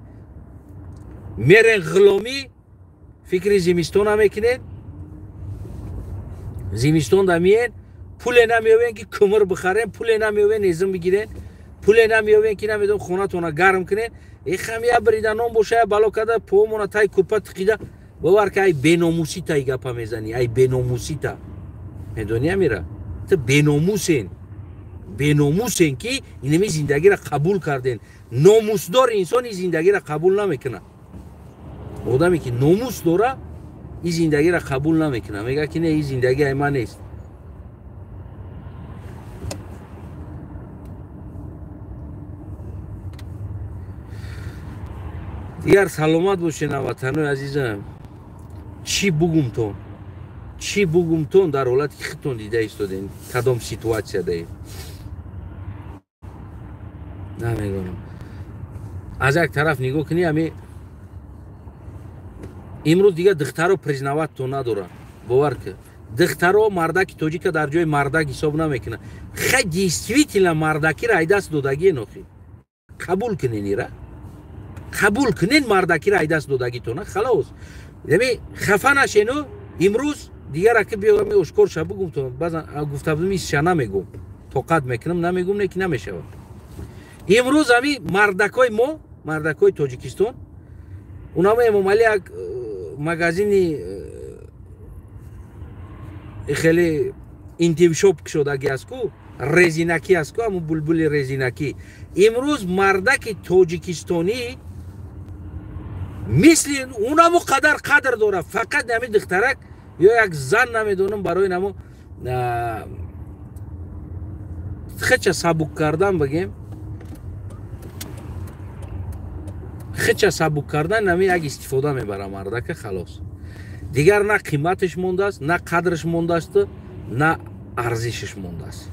мерен ғуломӣ, фикри зимистона мекунед, зимистон да миен, пуле намеёвен ки кумр бихарен, пуле намеёвен эзм бигирен, пуле намеёвен ки намедонам хонатона гарм кунен. Эхам я брида нон боша, я бало када помона тай курпа тиқида, бовар ки ай беномусита и гапа мезани, ай беномусита. Медони амира? Ту беномусен. Беномусен ки инами зиндагиро қабул карден. Номусдор инсон ин зиндагиро қабул намекунад. Одаме ки номус дора, ин зиндагиро қабул намекунад. Мегӯяд ки не, ин зиндаги ай ман нест. Дигар саломат бошед, ҳамватанои азизам. Чӣ бугумтон? Чӣ бугумтон дар ҳолати ки худтон дида истодем, кадом ситуатсия даем? Намедонам. Аз як тараф нигоҳ кунӣ, ами имрӯз дигар духтаро признаваттон надоранд. Бовар ки духтаро мардаки тоҷика дар ҷои мардак ҳисоб намекунанд. Хай действительно мардакиро ай даст додагие нохи. Қабул кунен ира. Қабул кунен мардакиро ай даст додагитона, халос. Яъне хафа нашену имрӯз дигар аки биёми ошкор ша бугум, баъзан гуфта будум исша намегум. Тоқат мекунам, намегум, не ки намешавад. Имрӯз ами мардакои мо, мардакои Тоҷикистон, унамо Эмомалӣ як магазини хеле интимшоп кушодаги аст ку, резинакӣ аст ку, ҳамун булбули резинакӣ. Имрӯз мардаки тоҷикистонӣ мисли унамо қадар қадр дорад, фақат ҳамин духтарак ё як зан намедонам барои намо хеча сабук кардан бигем, хеча сабук кардан нами як истифода мебара мардака, халос. Дигар на қиматаш мондааст, на қадраш мондааст, на арзишаш мондааст.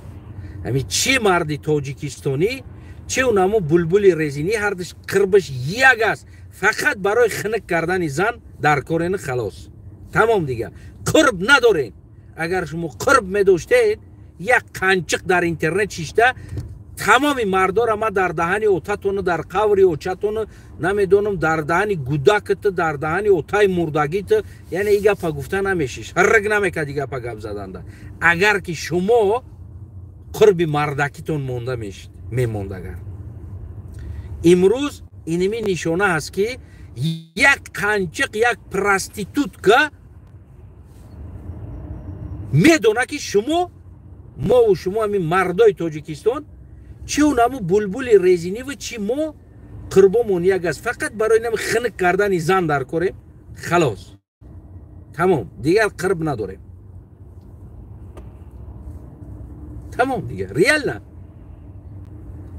Ҳамин чӣ марди тоҷикистонӣ, чӣ унамо булбули резинӣ, ҳардаш қирбаш як аст, фақат барои хинак кардани зан дар корен, халос. Тамом, дигар қурб надорен. Агар шумо қурб медоштед, як қанчиқ дар интернет шишта тамоми мардора ма дар даҳани отатону, дар қаври очатону, намедонам, дар даҳани гудаката, дар даҳани отаи мурдагита, яъне и гапа гуфта намешиш, ҳаррак намекард и гапа гап заданда. Агар ки шумо қурби мардакитон монда мешид, мемонд агар. Имрӯз иними нишона ҳаст ки як қанчиқ, як проститутка медона ки шумо, мову шумо ҳамин мардои Тоҷикистон, чӣ унамо булбули резиниву чӣ мо қурбомон як аст, фақат барои нами хинак кардани зан дар корем, халос, тамом, дигар қирб надорем, тамом, дигар реально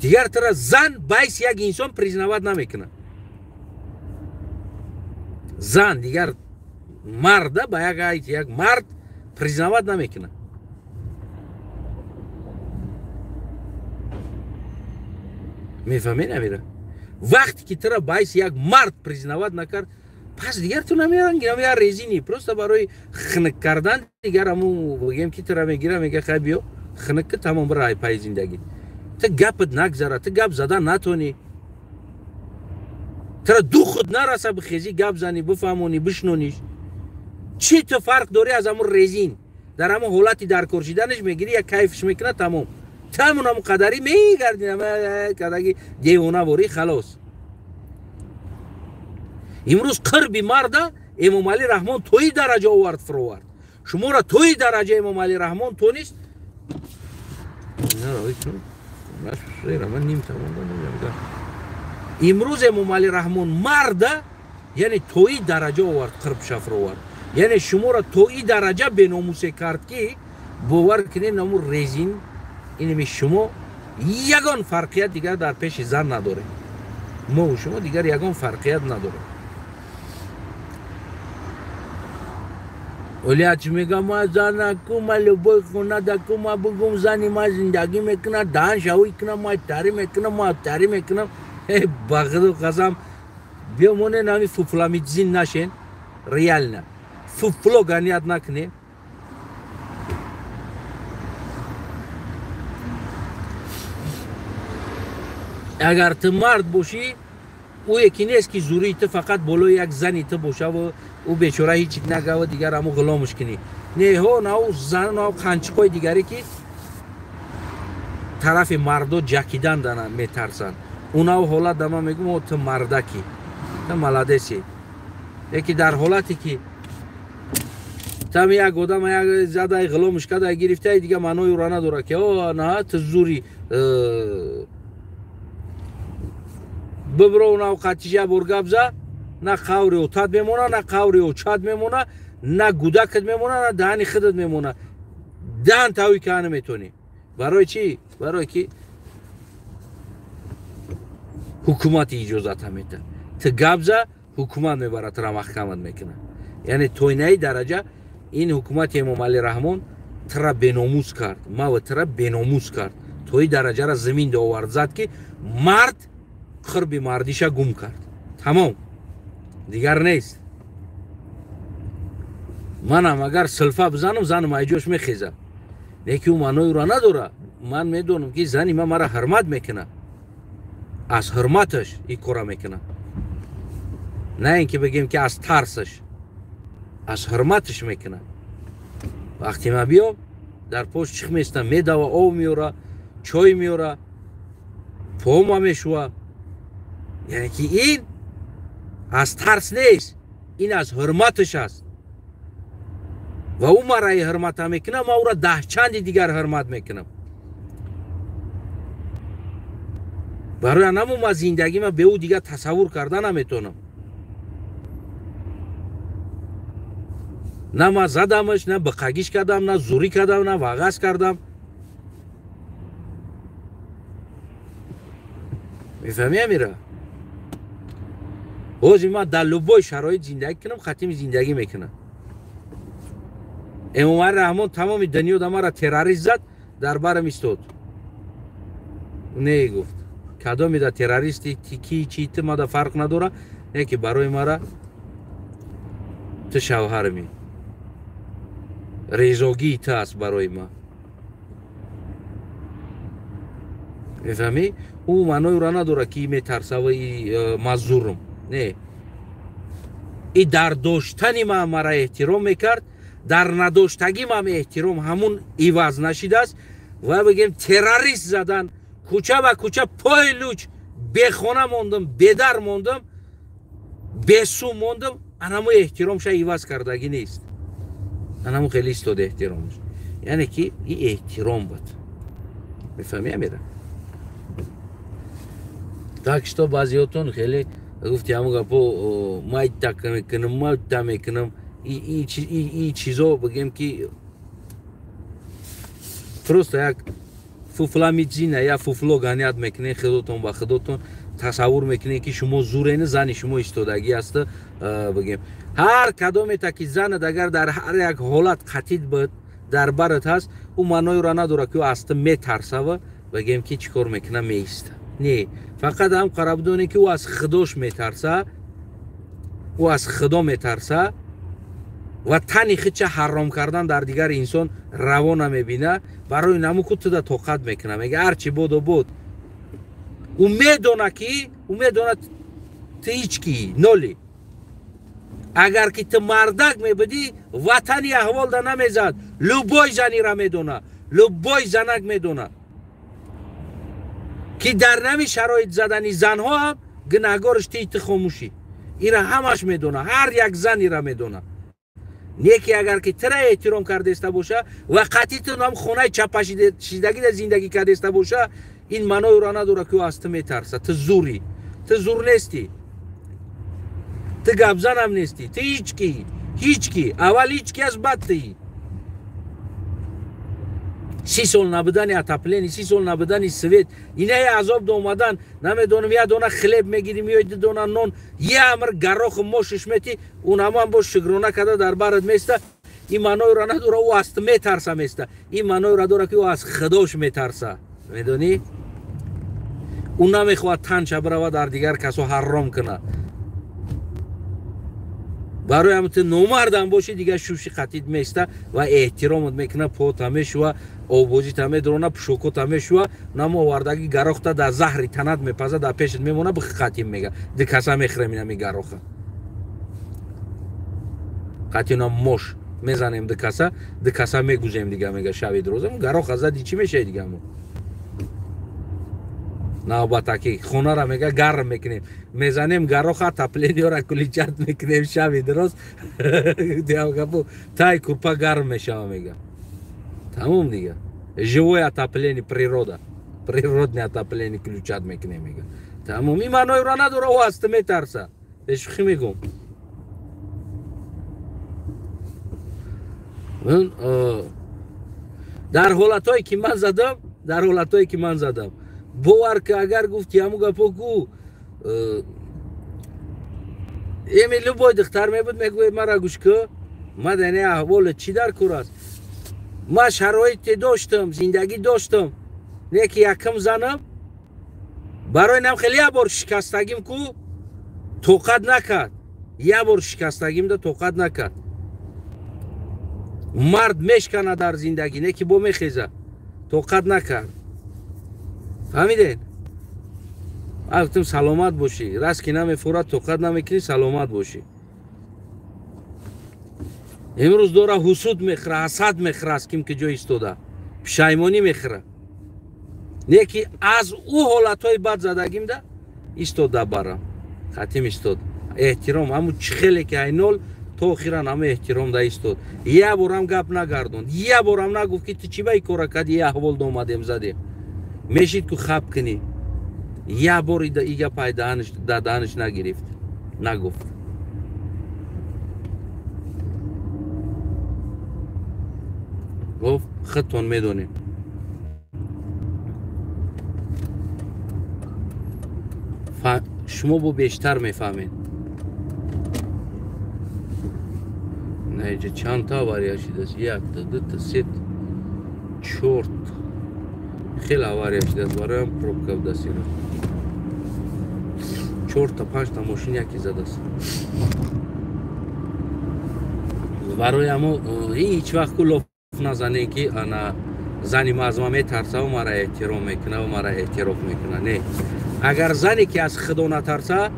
дигар тара зан байс як инсон признават намекунад. Зан дигар марда ба як мард признават намекунад. Мефаҳмед амира? Вақте ки тара байс як мард признават накард, пас дигар ту намеранги, я резини, просто барои хинак кардан дигар ҳамун бигем ки тара мегира, мега хай биё хинак ки, тамом, бира пайи зиндагӣ. Ту гапат нагзара, ту гап зада натонӣ, тара духут нараса бихезӣ гап занӣ, бифаҳмонӣ, бишнониш. Чӣ ту фарқ дорӣ аз ҳамун резин? Дар ҳамун ҳолати даркор шиданаш мегирӣ, як кайфш мекунад, тамом. Тамон ҳамун қадарӣ мегардӣ, кадаги девона ворӣ, халос. Имрӯз қирби марда Эмомалӣ Раҳмон тои дараҷа овард, фуровард. Шуморо тои дараҷа Эмомалӣ Раҳмон тонист. Имрӯз Эмомалӣ Раҳмон марда, яъне тои дараҷа овард, қирбша фуровард. Яъне шуморо тои дараҷа беномусе кард, ки бовар кунед, наму резин инами шумо ягон фарқият дигар дар пеши зан надорем. Мо шумо дигар ягон фарқият надорем. Олияч мега ма занаку, ма любой хона даку, ма бугум зани ма зиндагӣ мекунад, даҳан шавӣ кунам, ма тари мекунам, ма тари мекунам. Э, ба худо қасам, биё монен ҳами фуфламидзин нашен, реально. Фуфло ганият накунем. Агар ту мард бошӣ, ӯе ки нест ки зурии ту фақат болои як зани ту бошаву ӯ бечора ҳеҷ нагава, дигар ҳаму ғуломш кунӣ. Неҳо, на ӯ зан, на қанчиқҳои дигаре ки тарафи мардо ҷакидан дана метарсанд. Унав ҳолат да ман мегӯм, о ту мардакӣ, ту маладеси. Леки дар ҳолате ки там як одам як задай ғуломш кадай гирифтай, дигар маънои ӯро надорад ки о на ту зури бибро унав қатиша бор гап за, на қаври отат мемона, на қаври очат мемона, на гудакат мемона, на даҳани худат мемона. Даҳан тавӣ каа наметонӣ. Барои чӣ? Барое ки ҳукумати иҷозата метаҳад. Ту гап за, ҳукумат мебарад, тура маҳкамат мекунад. Яъне тойнаи дараҷа ин ҳукумати Эмомалӣ Раҳмон тура беномус кард, мава тура беномус кард. Тои дараҷара замин довард зад, ки мард қирби мардиша гум кард. Тамом, дигар нест. Манам агар силфа бизанам, занам айҷош мехезад. Леки ӯ маънои ӯро надорад. Ман медонам, ки зани ман мара ҳурмат мекунад, аз ҳурматаш ин кора мекунад, на ин ки бигем ки аз тарсаш, аз ҳурматаш мекунад. Вақте ман биём, дар пошт чих местам, медава, об меёра, чой меёра, пома мешува. Яъне ки ин аз тарс нест, ин аз ҳурматаш аст. Ва ӯ мара ҳурмата мекунад, ман ӯро даҳчанди дигар ҳурмат мекунам. Барои анаму ман зиндагима бе ӯ дигар тасаввур карда наметонам. На ман задамаш, на биқагиш кардам, на зурӣ кардам, на вағаз кардам. Мефаҳмӣ амира? Ҳозир ман дар любой шароит зиндагӣ кунам, хатими зиндагӣ мекунам. Эмомалӣ Раҳмон тамоми дунё да мара террорист зад, дар барам истод. Не гуфт, кадоме да террористи, ки чи ту мада фарқ надора, не ки барои мара ту шавҳарми, резогии ту аст барои ман. Мефаҳмӣ? Ӯ маънои ӯро надорад, ки метарсава маззурум. Не, и дар доштани ман мара эҳтиром мекард, дар надоштагӣ ман эҳтиром ҳамун иваз нашидааст. Ва бигем террорист задан, кӯча ба кӯча пои луч бехона мондам, бедар мондам, бесум мондам, анаму эҳтиромша иваз кардагӣ нест. Анаму хеле истода эҳтиромш. Яъне ки и эҳтиром буд. Мефаҳмӣ амира? Так что баъзеҳотон хеле гуфти ҳамун гапо майта мекунам, майта мекунам, и чизо бигем ки просто як фуфламидзина, я фуфло ганият мекунед худотон ба худотон, тасаввур мекунед ки шумо зурен, зани шумо истодагӣ аст. Бигем ҳар кадомета ки занат агар дар ҳар як ҳолат қатид буд, дар барат ҳаст, ӯ маънои ӯро надорад, ки ӯ аз ту метарсава, бигем ки чӣ кор мекунад, меиста. Не, фақат ҳам қара бидонед, ки ӯ аз худош метарса, ӯ аз худо метарса ва тани худша ҳаром кардан дар дигар инсон раво намебина. Барои намуку туда тоқат мекунад, мега ҳарчи бодо буд. Ӯ медона, ки ӯ медонад ту ҳеҷ ки ноли. Агар ки ту мардак мебудӣ, ватани аҳволда намезад. Любой занира медона, любой занак медона, ки дар нами шароит задани занҳо ҳам гунаҳгорш ти, ту хомӯшӣ. Ира ҳамаш медона, ҳар як зан ира медона. Не ки агар ки тира эҳтиром кардаиста боша ва қатъи ту нам хонаи чапашидагида зиндагӣ кардаиста боша, ин маъноеро надорад, ки ӯ аз ту метарса. Ту зурӣ, ту зур нестӣ, ту гапзанам нестӣ, ту ҳеҷ ки, ҳеҷ ки, аввал ҳеҷ ки аст, баъд туӣ. 30 сол набудани отопление, 30 сол набудани свет, инаи азоб омадан, намедонам, як дона хлеб мегирим ё ду дона нон, я амр гароху мошиш мети, унаман бо шукрона карда дар барат места. Ин маъноеро надора, ӯ аз ту метарса места. Ин маъноеро дора, ки ӯ аз худош метарса. Медонӣ? Ӯ намехоҳад танча бирава дар дигар касо ҳарром кунад. Барои ҳам ту номардам бошӣ, дигар шуши қатид места ва эҳтиромат мекуна, пота мешува, обозита медорона, пушокота мешува, намовардаги гарохта дар заҳри танат мепаза, дар пешат мемона, бихи қатим мега. Ди каса мехӯрем инами гароха. Қатина мош мезанем ди каса, ди каса мегузем дига мега шави дуроза. Гароха зади чӣ мешавад дига мо? Навбатаки хонара мега гарм мекунем, мезанем гароха, отоплениёра куличат мекунем шави дуроз. Диам тай курпа гарм мешава мега. Тамом дига. Живое отопление, природа. Природное отопление ключат мекунем мега. Тамом. Ин маъноеро надора, ӯ аз ту метарса. Шӯхӣ мегӯм. Дар ҳолатҳое ки ман задам, дар ҳолатҳое ки ман задам, бовар ки агар гуфти ҳамун гапо ку, эми любой духтар мебуд, мегӯяд мара гӯш ку, ма дар ин аҳволе чӣ дар кор аст? Ма шароите доштам, зиндагӣ доштам, не ки якм занам барои нам хеле як бор шикастагим ку тоқат накард. Як бор шикастагимда тоқат накард. Мард мешкана дар зиндагӣ, не ки бо мехеза, тоқат накард. Фаҳмидед? Гуфтам саломат бошӣ, раст ки намефурад, тоқат намекунӣ, саломат бошӣ. Имрӯз дора ҳусуд мехӯра, ҳасад мехӯра, аз ким ки ҷо истода, пушаймонӣ мехӯра. Не ки аз ӯ ҳолатҳои бад задагимда истода барам, хатим истод. Эҳтиром ҳамун чӣ хеле ки айнол то охиран ҳама эҳтиром да истод. Як борам гап нагардонд, як борам нагуфт, ки ту чӣ ба ин кора кардӣ, як аҳвол омадем задем. Мешид ку хаб кунӣ. Як бор и гапай дар даҳанаш нагирифт, нагуфт. Гуфт худтон медонед. Шумо бо бештар мефаҳмед. Наиҷа чандта авария шидааст? Якта, дута, сета, чорта. Хеле авария шидааст, бароям пробка будааст ира. 4-та, 5-та мошин яке задааст. Барои ҳамо ҳеҷ вақт ку лоф назанем, ки ана зани ма аз ман метарса ва мара эҳтиром мекуна ва мара эътироф мекуна. Не. Агар зане ки аз худо натарса,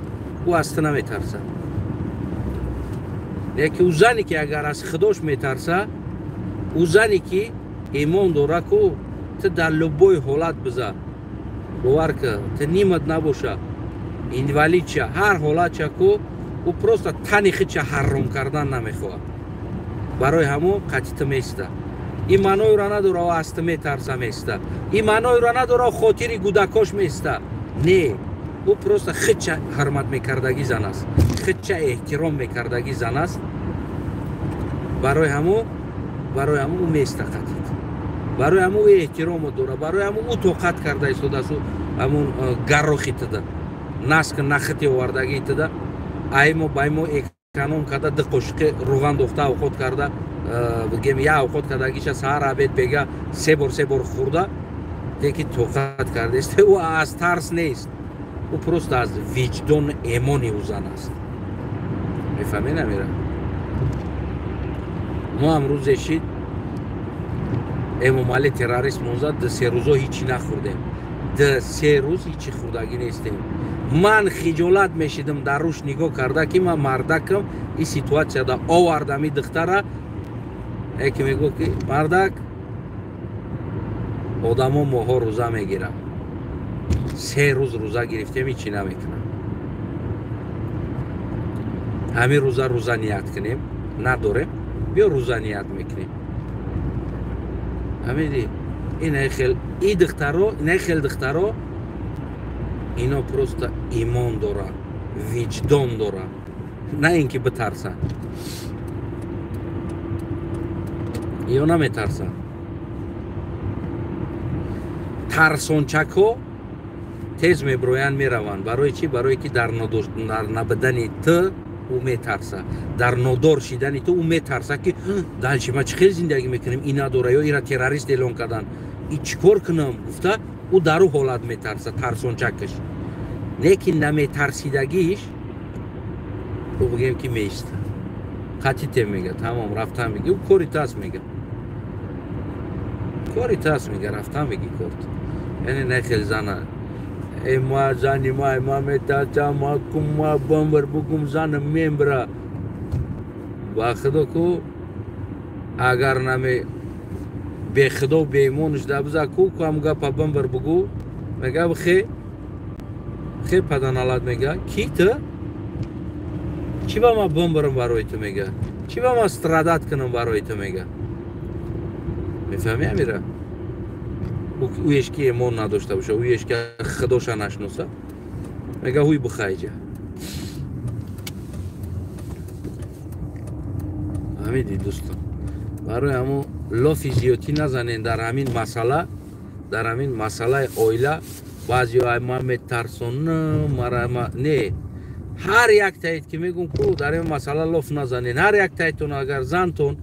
ӯ аз ту наметарса. Лекин ӯ зане ки агар аз худош метарса, ӯ зане ки имон дора, ку ту дар любой ҳолат биза, бовар ки ту нимат набоша, инвалид ша, ҳар ҳолат ша, ку ӯ просто тани худша ҳарром кардан намехоҳад. Барои ҳамон қатъи ту места. Ин маъноеро надора, ӯ аз ту метарса места. Ин маъноеро надора, хотири гудакош места. Не, ӯ просто худша ҳурмат мекардагӣ зан аст, худша эҳтиром мекардагӣ зан аст. Барои ҳамон ӯ места қатъит. Барои ҳамон ӯ эҳтиромо дора, барои ҳамон ӯ тоқат карда истодааст, ӯ ҳамон гаррохи туда, наск нахити овардагии туда, аймо баймо эконом карда, ду қошиқи рӯған дохта авқот карда, бигем як авқот кардагиша саҳар, обед, бега се бор се бор хӯрда, лекин тоқат кардааст. Ӯ аз тарс нест, ӯ просто аз виҷдон эмони ӯ зан аст. Мефаҳмед амира? Мо ҳам рӯзе шид Эмомалӣ террорист монзад, 2-3 рӯзо ҳичи нахӯрдем. 2-3 рӯз ҳичи хӯрдагӣ нестем. Ман хиҷолат мешидам дар рӯш нигоҳ карда, ки ман мардакам ин ситуатсияда овардам ин духтара. Яке мегӯфт, ки мардак одамо моҳо рӯза мегиранд, 3 рӯз рӯза гирифтем, ҳичи намекунам. Ҳамин рӯза рӯза ният кунем, надорем, биё рӯза ният мекунем. Ҳамиди инаи хел и духтаро, инаи хел духтаро, ино просто имон доранд, виҷдон доранд, на ин ки битарсанд. Ё наметарсанд. Тарсончакҳо тез меброянд, мераванд. Барои чӣ? Барое ки дар набудани ту ӯ метарса, дар нодор шидани ту ӯ метарса, ки дальше ма чӣ хел зиндагӣ мекунем, и надора ё ира террорист эълон кардан, и чӣ кор кунам гуфта, ӯ дар ӯ ҳолат метарса, тарсончакаш. Лекин наметарсидагиш ӯ бигем ки меиста, қатите мега, тамом рафтан меги, ӯ кори тас мега, кори тас мега, рафтан меги корт. Яъне не хел зана э ма зани ма ма метарсам, ма кум ма бамбар бугум зана мембра. Ба худо ку агар наме бехудо беимонш да биза ку кам гапа бамбар бугу, мега хе хе паданалат мега, ки ту чӣ ба ма бамбарам барои ту мега, чӣ ба ма страдат кунам барои ту мега. Мефаҳми амира? Ӯеш ки имон надошта боша, ӯеш ки худоша нашноса, мега ҳуй бихайҷа. Ҳамиди дӯстон, барои ҳамо лофи зиёдтӣ назанен дар ҳамин масъала, дар ҳамин масъалаи оила. Баъзеҳо ай ман метарсонам, мара не, ҳар як таид ки мегӯм ку дар ин масъала лоф назанен. Ҳар як таидтон агар зантон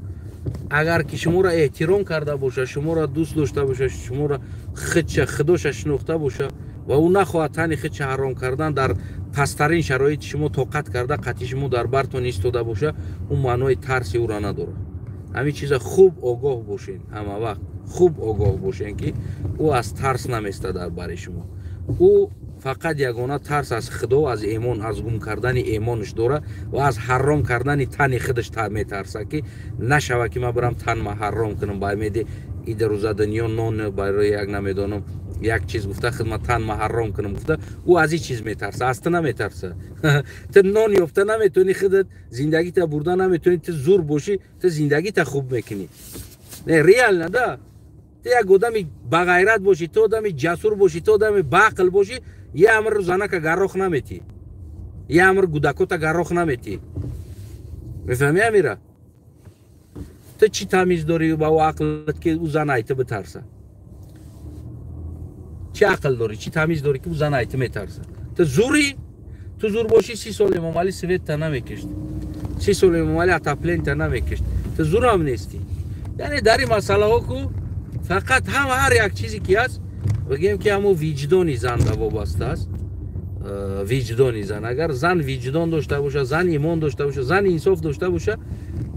агар ки шуморо эҳтиром карда боша, шуморо дӯст дошта боша, шуморо худша худоша шинохта боша ва ӯ нахоҳад тани худша ҳаром кардан, дар пасттарин шароити шумо тоқат карда қатъи шумо дар бартон истода боша, ӯ маънои тарси ӯро надорад. Ҳамин чиза хуб огоҳ бошен, ҳама вақт хуб огоҳ бошен, ки ӯ аз тарс наместа дар бари шумо. Ӯ фақат ягона тарс аз худо, аз эмон, аз гум кардани эмонаш дорад ва аз ҳаром кардани тани худаш метарса, ки нашава ки ман бирам танма ҳаром кунам, ба меди ида рӯза дунё нон барои як намедонам як чиз гуфта худ ман танма ҳаром кунам гуфта, ӯ аз ин чиз метарса, аз ту наметарса. Ту нон ёфта наметавонӣ, худат зиндагита бурда наметавонӣ, ту зур бошӣ, ту зиндагита хуб мекунӣ. Не, реально да. Ту як одами бағайрат бошӣ, ту одами ҷасур бошӣ, ту одами баақл бошӣ, я амр занака гаррох наметӣ, я амр гудакота гаррох наметӣ. Мефаҳмӣ амира? Ту чӣ тамиз дорӣ ба ӯ ақлат ки ӯ зан ай ту битарса? Чӣ ақл дорӣ, чӣ тамиз дорӣ ки ӯ зан ай ту метарса? Ту зурӣ, ту зур бошӣ, 30 сол Эмомалӣ светта намекишт, 30 сол Эмомалӣ отоплента намекишт, ту зурам нестӣ. Яъне дар ин масъалаҳо ку фақат ҳам ҳар як чизе ки ҳаст, бигем ки ҳамо виҷдони зан ба вобаста аст. Виҷдони зан, агар зан виҷдон дошта боша, зан имон дошта боша, зан инсоф дошта боша,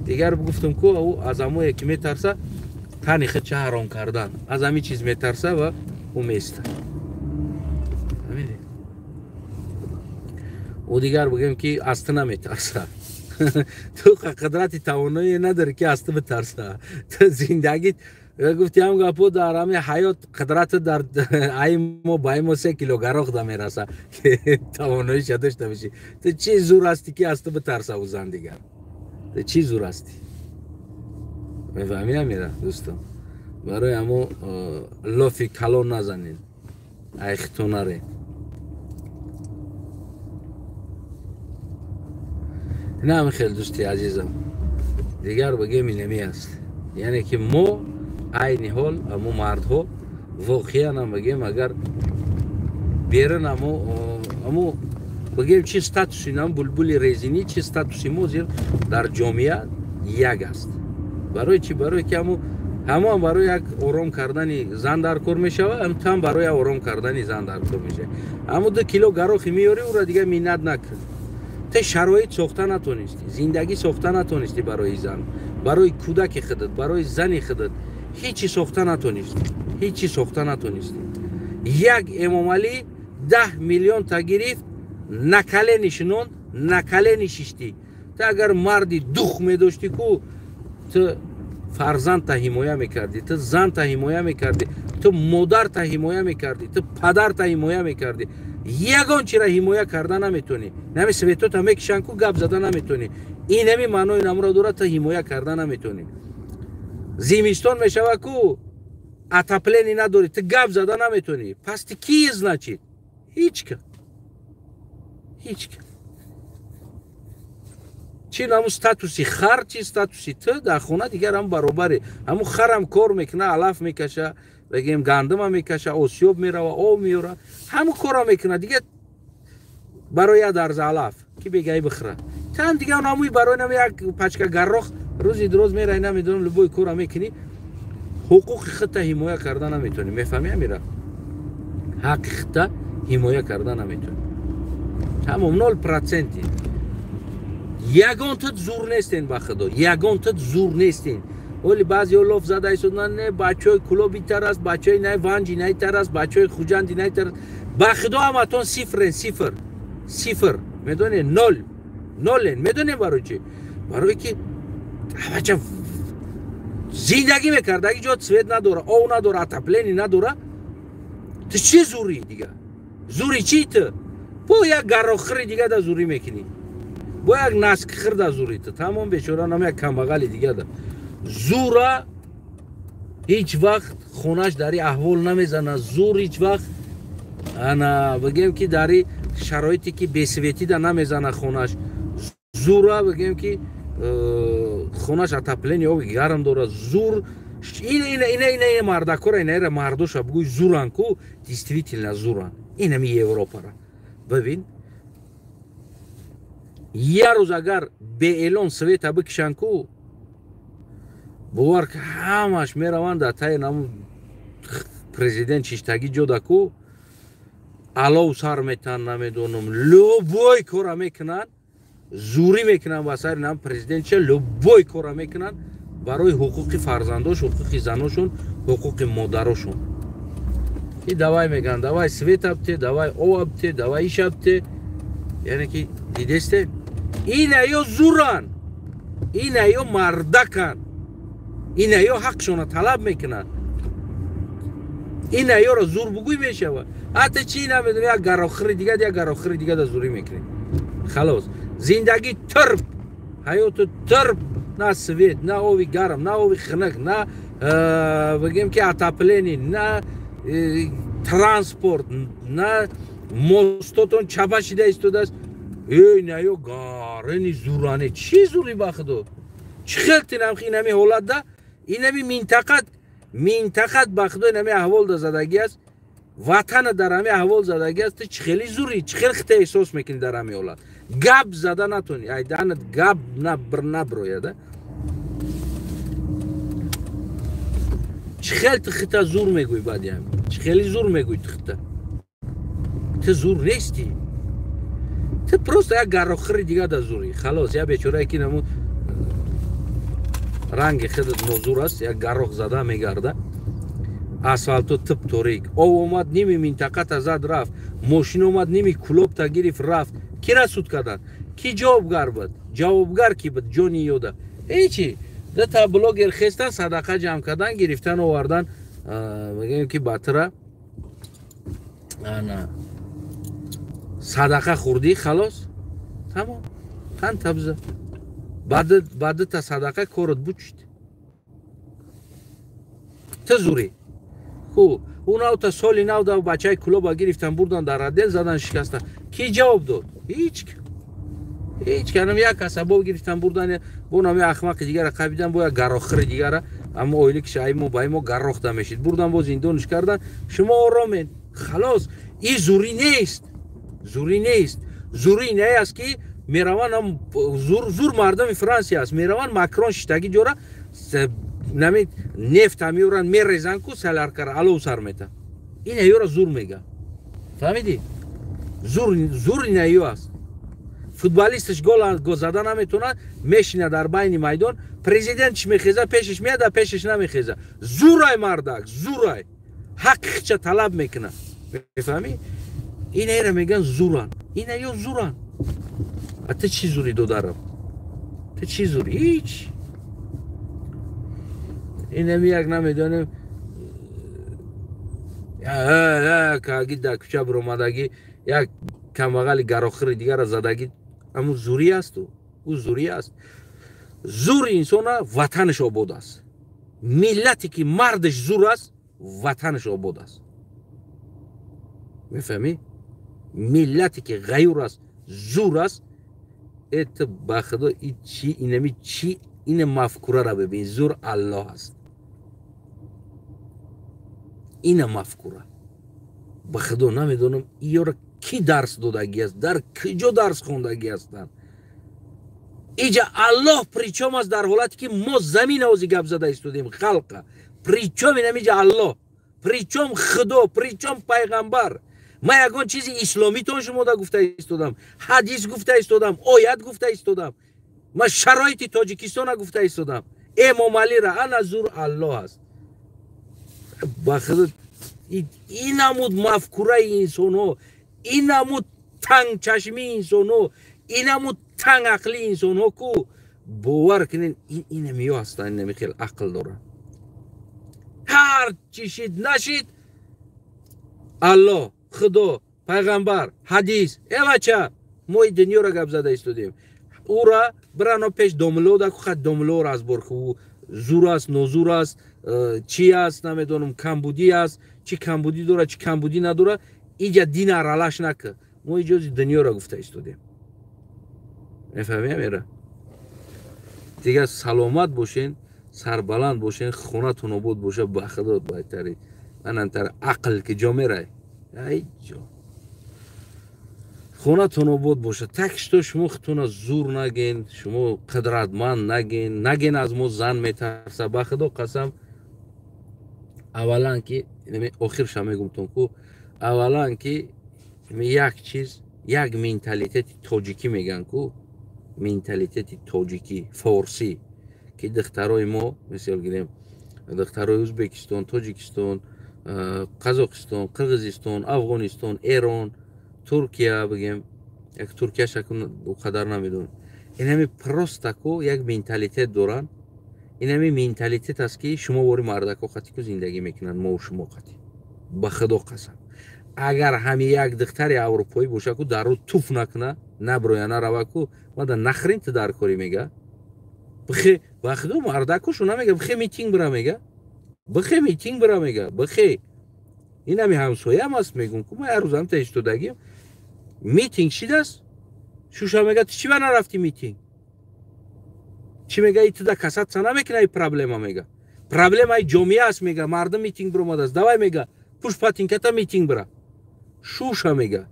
дигар гуфтам ку ӯ аз ҳамое ки метарса тани худша ҳаром кардан, аз ҳамин чиз метарса ва ӯ меиста. Ӯ дигар бигем ки аз ту наметарса. Ту қудрати тавоноие надорӣ ки аз ту битарса. Ту зиндагит гуфтиам гапо дар ҳамин ҳаёт қудрати дар ай мо ба мо 3 кило гароқ да мераса, ки тавоноиша дошта бошӣ. Ту чӣ зур ҳастӣ ки аз ту битарса ӯ зан дигар? Ту чӣ зур ҳастӣ? Мефаҳмӣ амира дӯстон? Барои ҳамо лофи калон назанед, айхто наред. Ина ҳамин хел дӯсти азизам, дигар бигем инами аст. Яъне ки мо айни ҳол ҳамо мардҳо воқеан ҳам бигем агар берун ҳамо бигем чи статуси нам булбули резинӣ, чи статуси мо зир дар ҷомеа як аст. Барои чӣ? Барои ки ҳамон барои як ором кардани зан дар кор мешавад, ҳам барои ором кардани зан дар кор мешавад. Ҳамо 2 кило гарохи меёрӣ, ӯро дигар миннат накун. Ту шароит сохта натонистӣ, зиндагӣ сохта натонистӣ барои зан, барои кӯдаки худат, барои зани худат ҳеҷ чӣ сохта натонистӣ, ҳеҷ чӣ сохта натонистӣ. Як Эмомалӣ 10 миллион та гирифт, на колени шинонд, на колени шиштӣ. Ту агар марди дух медоштӣ ку, ту фарзандта ҳимоя мекардӣ, ту занта ҳимоя мекардӣ, ту модарта ҳимоя мекардӣ, ту падарта ҳимоя мекардӣ. Ягон чира ҳимоя карда наметонӣ. Нами светота мекишанд ку, гап зада наметонӣ. Инами маънои намро дорад, ту ҳимоя карда наметонӣ. Зимистон мешава ку, отопление надорӣ, ту гап зада наметонӣ. Пас ту ки, значит? Ҳичка, ҳичка. Чи наму статуси хар, чи статуси ту дар хона дигар ҳам баробаре. Ҳамун харам кор мекуна, алаф мекаша, бигем гандума мекаша, осиёб мерава, об меёра, ҳамун корро мекуна. Дигар барои як дарза алаф ки бегаи бихӯра, тан дигар намуи барои нам як пачка гаррох рӯзи дуроз мераи, намедонам, любой корро мекунӣ, ҳуқуқи худта ҳимоя карда наметонӣ. Мефаҳмӣ, амира? Ҳаққи худта ҳимоя карда наметонӣ. Тамом, 0%. Ягон тит зур нестен, ба худо, ягон тит зур нестен. Оли баъзеҳо лоф зада истодан, не, бачаҳои Кулоби тар аст, бачаҳои най Ванҷи най тар аст, бачаҳои Хуҷанди най тар аст. Ба худо, ҳаматон сифрен, сифр, сифр. Медонед, нол, нолен. Медонем барои чӣ? Барое ки бача зиндагӣ мекард, аги ҷо свет надора, ов надора, отопление надора, ту чӣ зурӣ дига? Зури чӣ ту? Бо як гаррохири дига да зурӣ мекунӣ, бо як наскхир да зурӣ ту, тамом. Бечора нам як камбағали дига да зура ҳеҷ вақт хонаш дар аҳвол намезана. Зур ҳеҷ вақт, ана, бигем ки дари шароите ки бесветида намезана хонаш. Зура, бигем ки хонаш отопление, оби гарм дорад. Зур ина мардакора, инаира мардоша бугӯй, зуран ку, действительно зуран. Инами Европара бибин, як рӯз агар беэлон света бикишанд ку, бовар ки ҳамаш мераванд дар таи наму президент чиштагӣ ҷода ку, алов сар метан, намедонам, любой кора мекунанд, зурӣ мекунанд ба сари нам президентша, любой кора мекунанд барои ҳуқуқи фарзандош, ҳуқуқи заношон, ҳуқуқи модарошон. И давай мегӯянд, давай свет абте, давай об абте, давай иш абте. Яъне ки дидесте, ина ё зуран, ина ё мардакан, ина ё ҳақшона талаб мекунанд, ина ёро зур бугӯй мешавад. Ҳатто чи намедонам, як гарохири дига, як гарохири дига да зурӣ мекунем. Халос, зиндагӣ тирб, ҳаёту тирб. На свет, на оби гарм, на оби хунук, на бигем ки отопление, на транспорт, на мостотон чапа шида истодааст. Эй, на ё гарени зуране, чӣ зури, ба худо? Чӣ хел тинам инами ҳолатда, инами минтақат, минтақат, ба худо, инами аҳволда задагӣ аст, ватана дар ҳами аҳвол задагӣ аст. Ту чӣ хели зурӣ, чӣ хел хита эҳсос мекунӣ дар ҳами ҳолат? Гап зада натонӣ, ай даҳанат гап наброяда. Чӣ хел ту хита зур мегӯй? Баъди ҳами чӣ хели зур мегӯй ту хита? Ту зур нестӣ, ту просто як гаррохири дига да зурӣ, халос. Як бечорае ки наму ранги худат нозур аст, як гаррох зада мегарда. Асфалту тип торик, об омад, ними минтақата зад, рафт. Мошин омад, ними Кулобта гирифт, рафт. Кира суд карданд? Ки ҷавобгар буд? Ҷавобгар ки буд? Ҷони ёда ҳечи. Дута блогер хестан, садақа ҷамъ кардан, гирифтан, овардан, мегӯем ки батра ана садақа хӯрдӣ, халос, тамом, тан табза. Ба дута садақа корот бучид, ту зурӣ ху. Унавта соли нав да бачаи Кулоба гирифтан, бурдан, дар отдел задан, шикастан. Ки ҷавоб дод? Ҳеҷ, ҳеҷ. Канам як касабо гирифтан, бурдан, бо нами ахмақи дигара қабидан, бо як гарохири дигара, аммо ойликша аймо ба имо гарохта мешид, бурдан, бо зиндониш кардан. Шумо оромен, халос. И зурӣ нест, зурӣ нест. Зурӣ не аст ки мераванд, зур, зур мардуми Франсия аст, мераванд Макрон шиштагӣ ҷора нами нефта меоранд, мерезанд ку, саляркара алов сар мета. Ина ёра зур мега, фаҳмидӣ? Зур, зур ина ё аст. Футболисташ гол зада наметонад, мешина дар байни майдон, президентш мехеза, пешаш меяда, пешаш намехеза. Зурай мардак, зурай, ҳаққича талаб мекунад, мефаҳмӣ? Инаера мегӯянд зуран, ина ё зуран. А ту чӣ зури, додарам? Ту чӣ зури? Ҳеҷ. Инами як намедонем, каги дар кӯча биромадагӣ, як камбағали гарохири дигара задагӣ, ҳамун зурӣ асту, ӯ зурӣ аст. Зур инсона ватанаш обод аст. Миллате ки мардаш зур аст, ватанаш обод аст, мефаҳмӣ? Миллате ки ғаюр аст, зур аст, это, ба худо, и чи, инами чи, ина мафкурара бибин. Зур Аллоҳ аст, ина мафкура. Ба худо, намедонам, иёра кӣ дарс додагӣ аст, дар куҷо дарс хондагӣ ҳастанд. Иҷа Аллоҳ причём аст, дар ҳолате ки мо замин ози гап зада истодем, халқа причём? Инамиҷа Аллоҳ причём, Худо причём, пайғамбар? Ман ягон чизи исломитон шумода гуфта истодам, ҳадис гуфта истодам, оят гуфта истодам, ман шароити Тоҷикистона гуфта истодам, Эмомалира. Ана, зур Аллоҳ аст. Ба худо, инамуд мафкураи инсонҳо, инамуд тангчашмии инсонҳо, инамуд танг ақлии инсонҳо ку, бовар кунед, инамиё ҳастанд, инами хел ақл доранд. Ҳар чӣ шид нашид, Аллоҳ, Худо, пайғамбар, ҳадис. Эвача, мо и дунёро гап зада истодем. Ура бирано пеш домлода ку, хат домлоро аз бор ку, зур аст, нозур аст, чӣ аст, намедонам, камбудӣ аст, чӣ камбудӣ дорад, чӣ камбудӣ надорад. Иҷа дин аралаш нака, мо иҷози дунёро гуфта истодем, мефаҳмӣ? Амера, дигар саломат бошен, сарбаланд бошен, хонатон обод боша. Ба худо, байтари анантар ақл ки ҷо мерай, ай ҷо. Хонатон обод боша. Так что шумо худтона зур наген, шумо қудратманд наген, наген аз мо зан метарса. Ба худо қасам, аввалан ки, охирша мегумтон ку, аввалан ки як чиз, як менталитети тоҷикӣ меган ку, менталитети тоҷикӣ, форсӣ, ки духтарои мо, мисол гирем, духтарои Ӯзбекистон, Тоҷикистон, Қазоқистон, Қирғизистон, Афғонистон, Эрон, Туркия бигем, як Туркия шакл қадар намедонам, инами просто ку як менталитет доранд. Инами менталитет аст, ки шумо вори мардако қати ку зиндагӣ мекунанд, мо шумо қати. Ба худо қасам, агар ҳами як духтари аврупоӣ боша ку, дару туф накуна, наброя, нарава ку, мада нахрен ту дар корӣ, мега. Бихе, ба худо, мардакошу намега, бихе, митинг бира, мега, бихе, митинг бира, мега, бихе. Инами ҳамсоям аст, мегум ку, ма як рӯз ҳамта истодагим, митинг шидааст, шуша мега: «Ту чӣ ба нарафтӣ митинг?» Чӣ мега? «Итуда касатса намекуна, и проблема, мега, проблемаи ҷомеа аст, мега, мардум митинг биромадааст, давай, мега, пуш патинката, митинг бира». Шуша мега: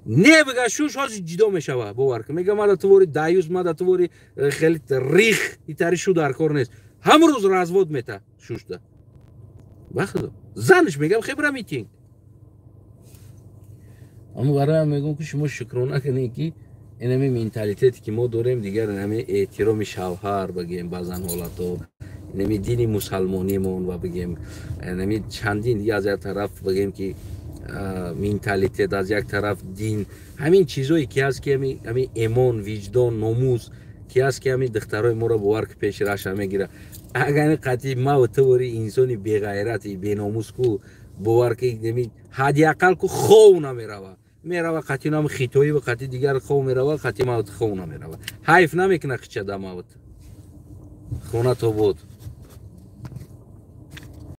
«Не», бига, шуш ҳозир ҷидо мешава, бовар кун. Мега: «Мада ту вори даюз, мада ту вори хеле рих итари шу дар кор нест». Ҳамун рӯз развод мета шушда. Ба худо, занаш мегам: «Хе, бира митинг». Аммо бароям мегӯм, ки шумо шукрона кунед, ки инами менталитете ки мо дорем, дигар инами эҳтироми шавҳар бигем, баъзан ҳолатҳо инами дини мусалмонимон ва бигем, инами чандин дига, аз як тараф бигем, ки менталитет, аз як тараф дин, ҳамин чизое ки ҳаст, ки ҳамин эмон, виҷдон, номус ки ҳаст, ки ҳамин духтарои моро, бовар ки, пеши раша мегира. Агар қатъи маву тувори инсони беғайрати беномус ку, бовар ки, ҳадди ақал ку хов намерава. Мерава қатъи нам хитоӣ ва қатъи дигар хов мерава, қатъи мавт хов намерава, ҳайф намекуна қичада мавт. Хона тобод.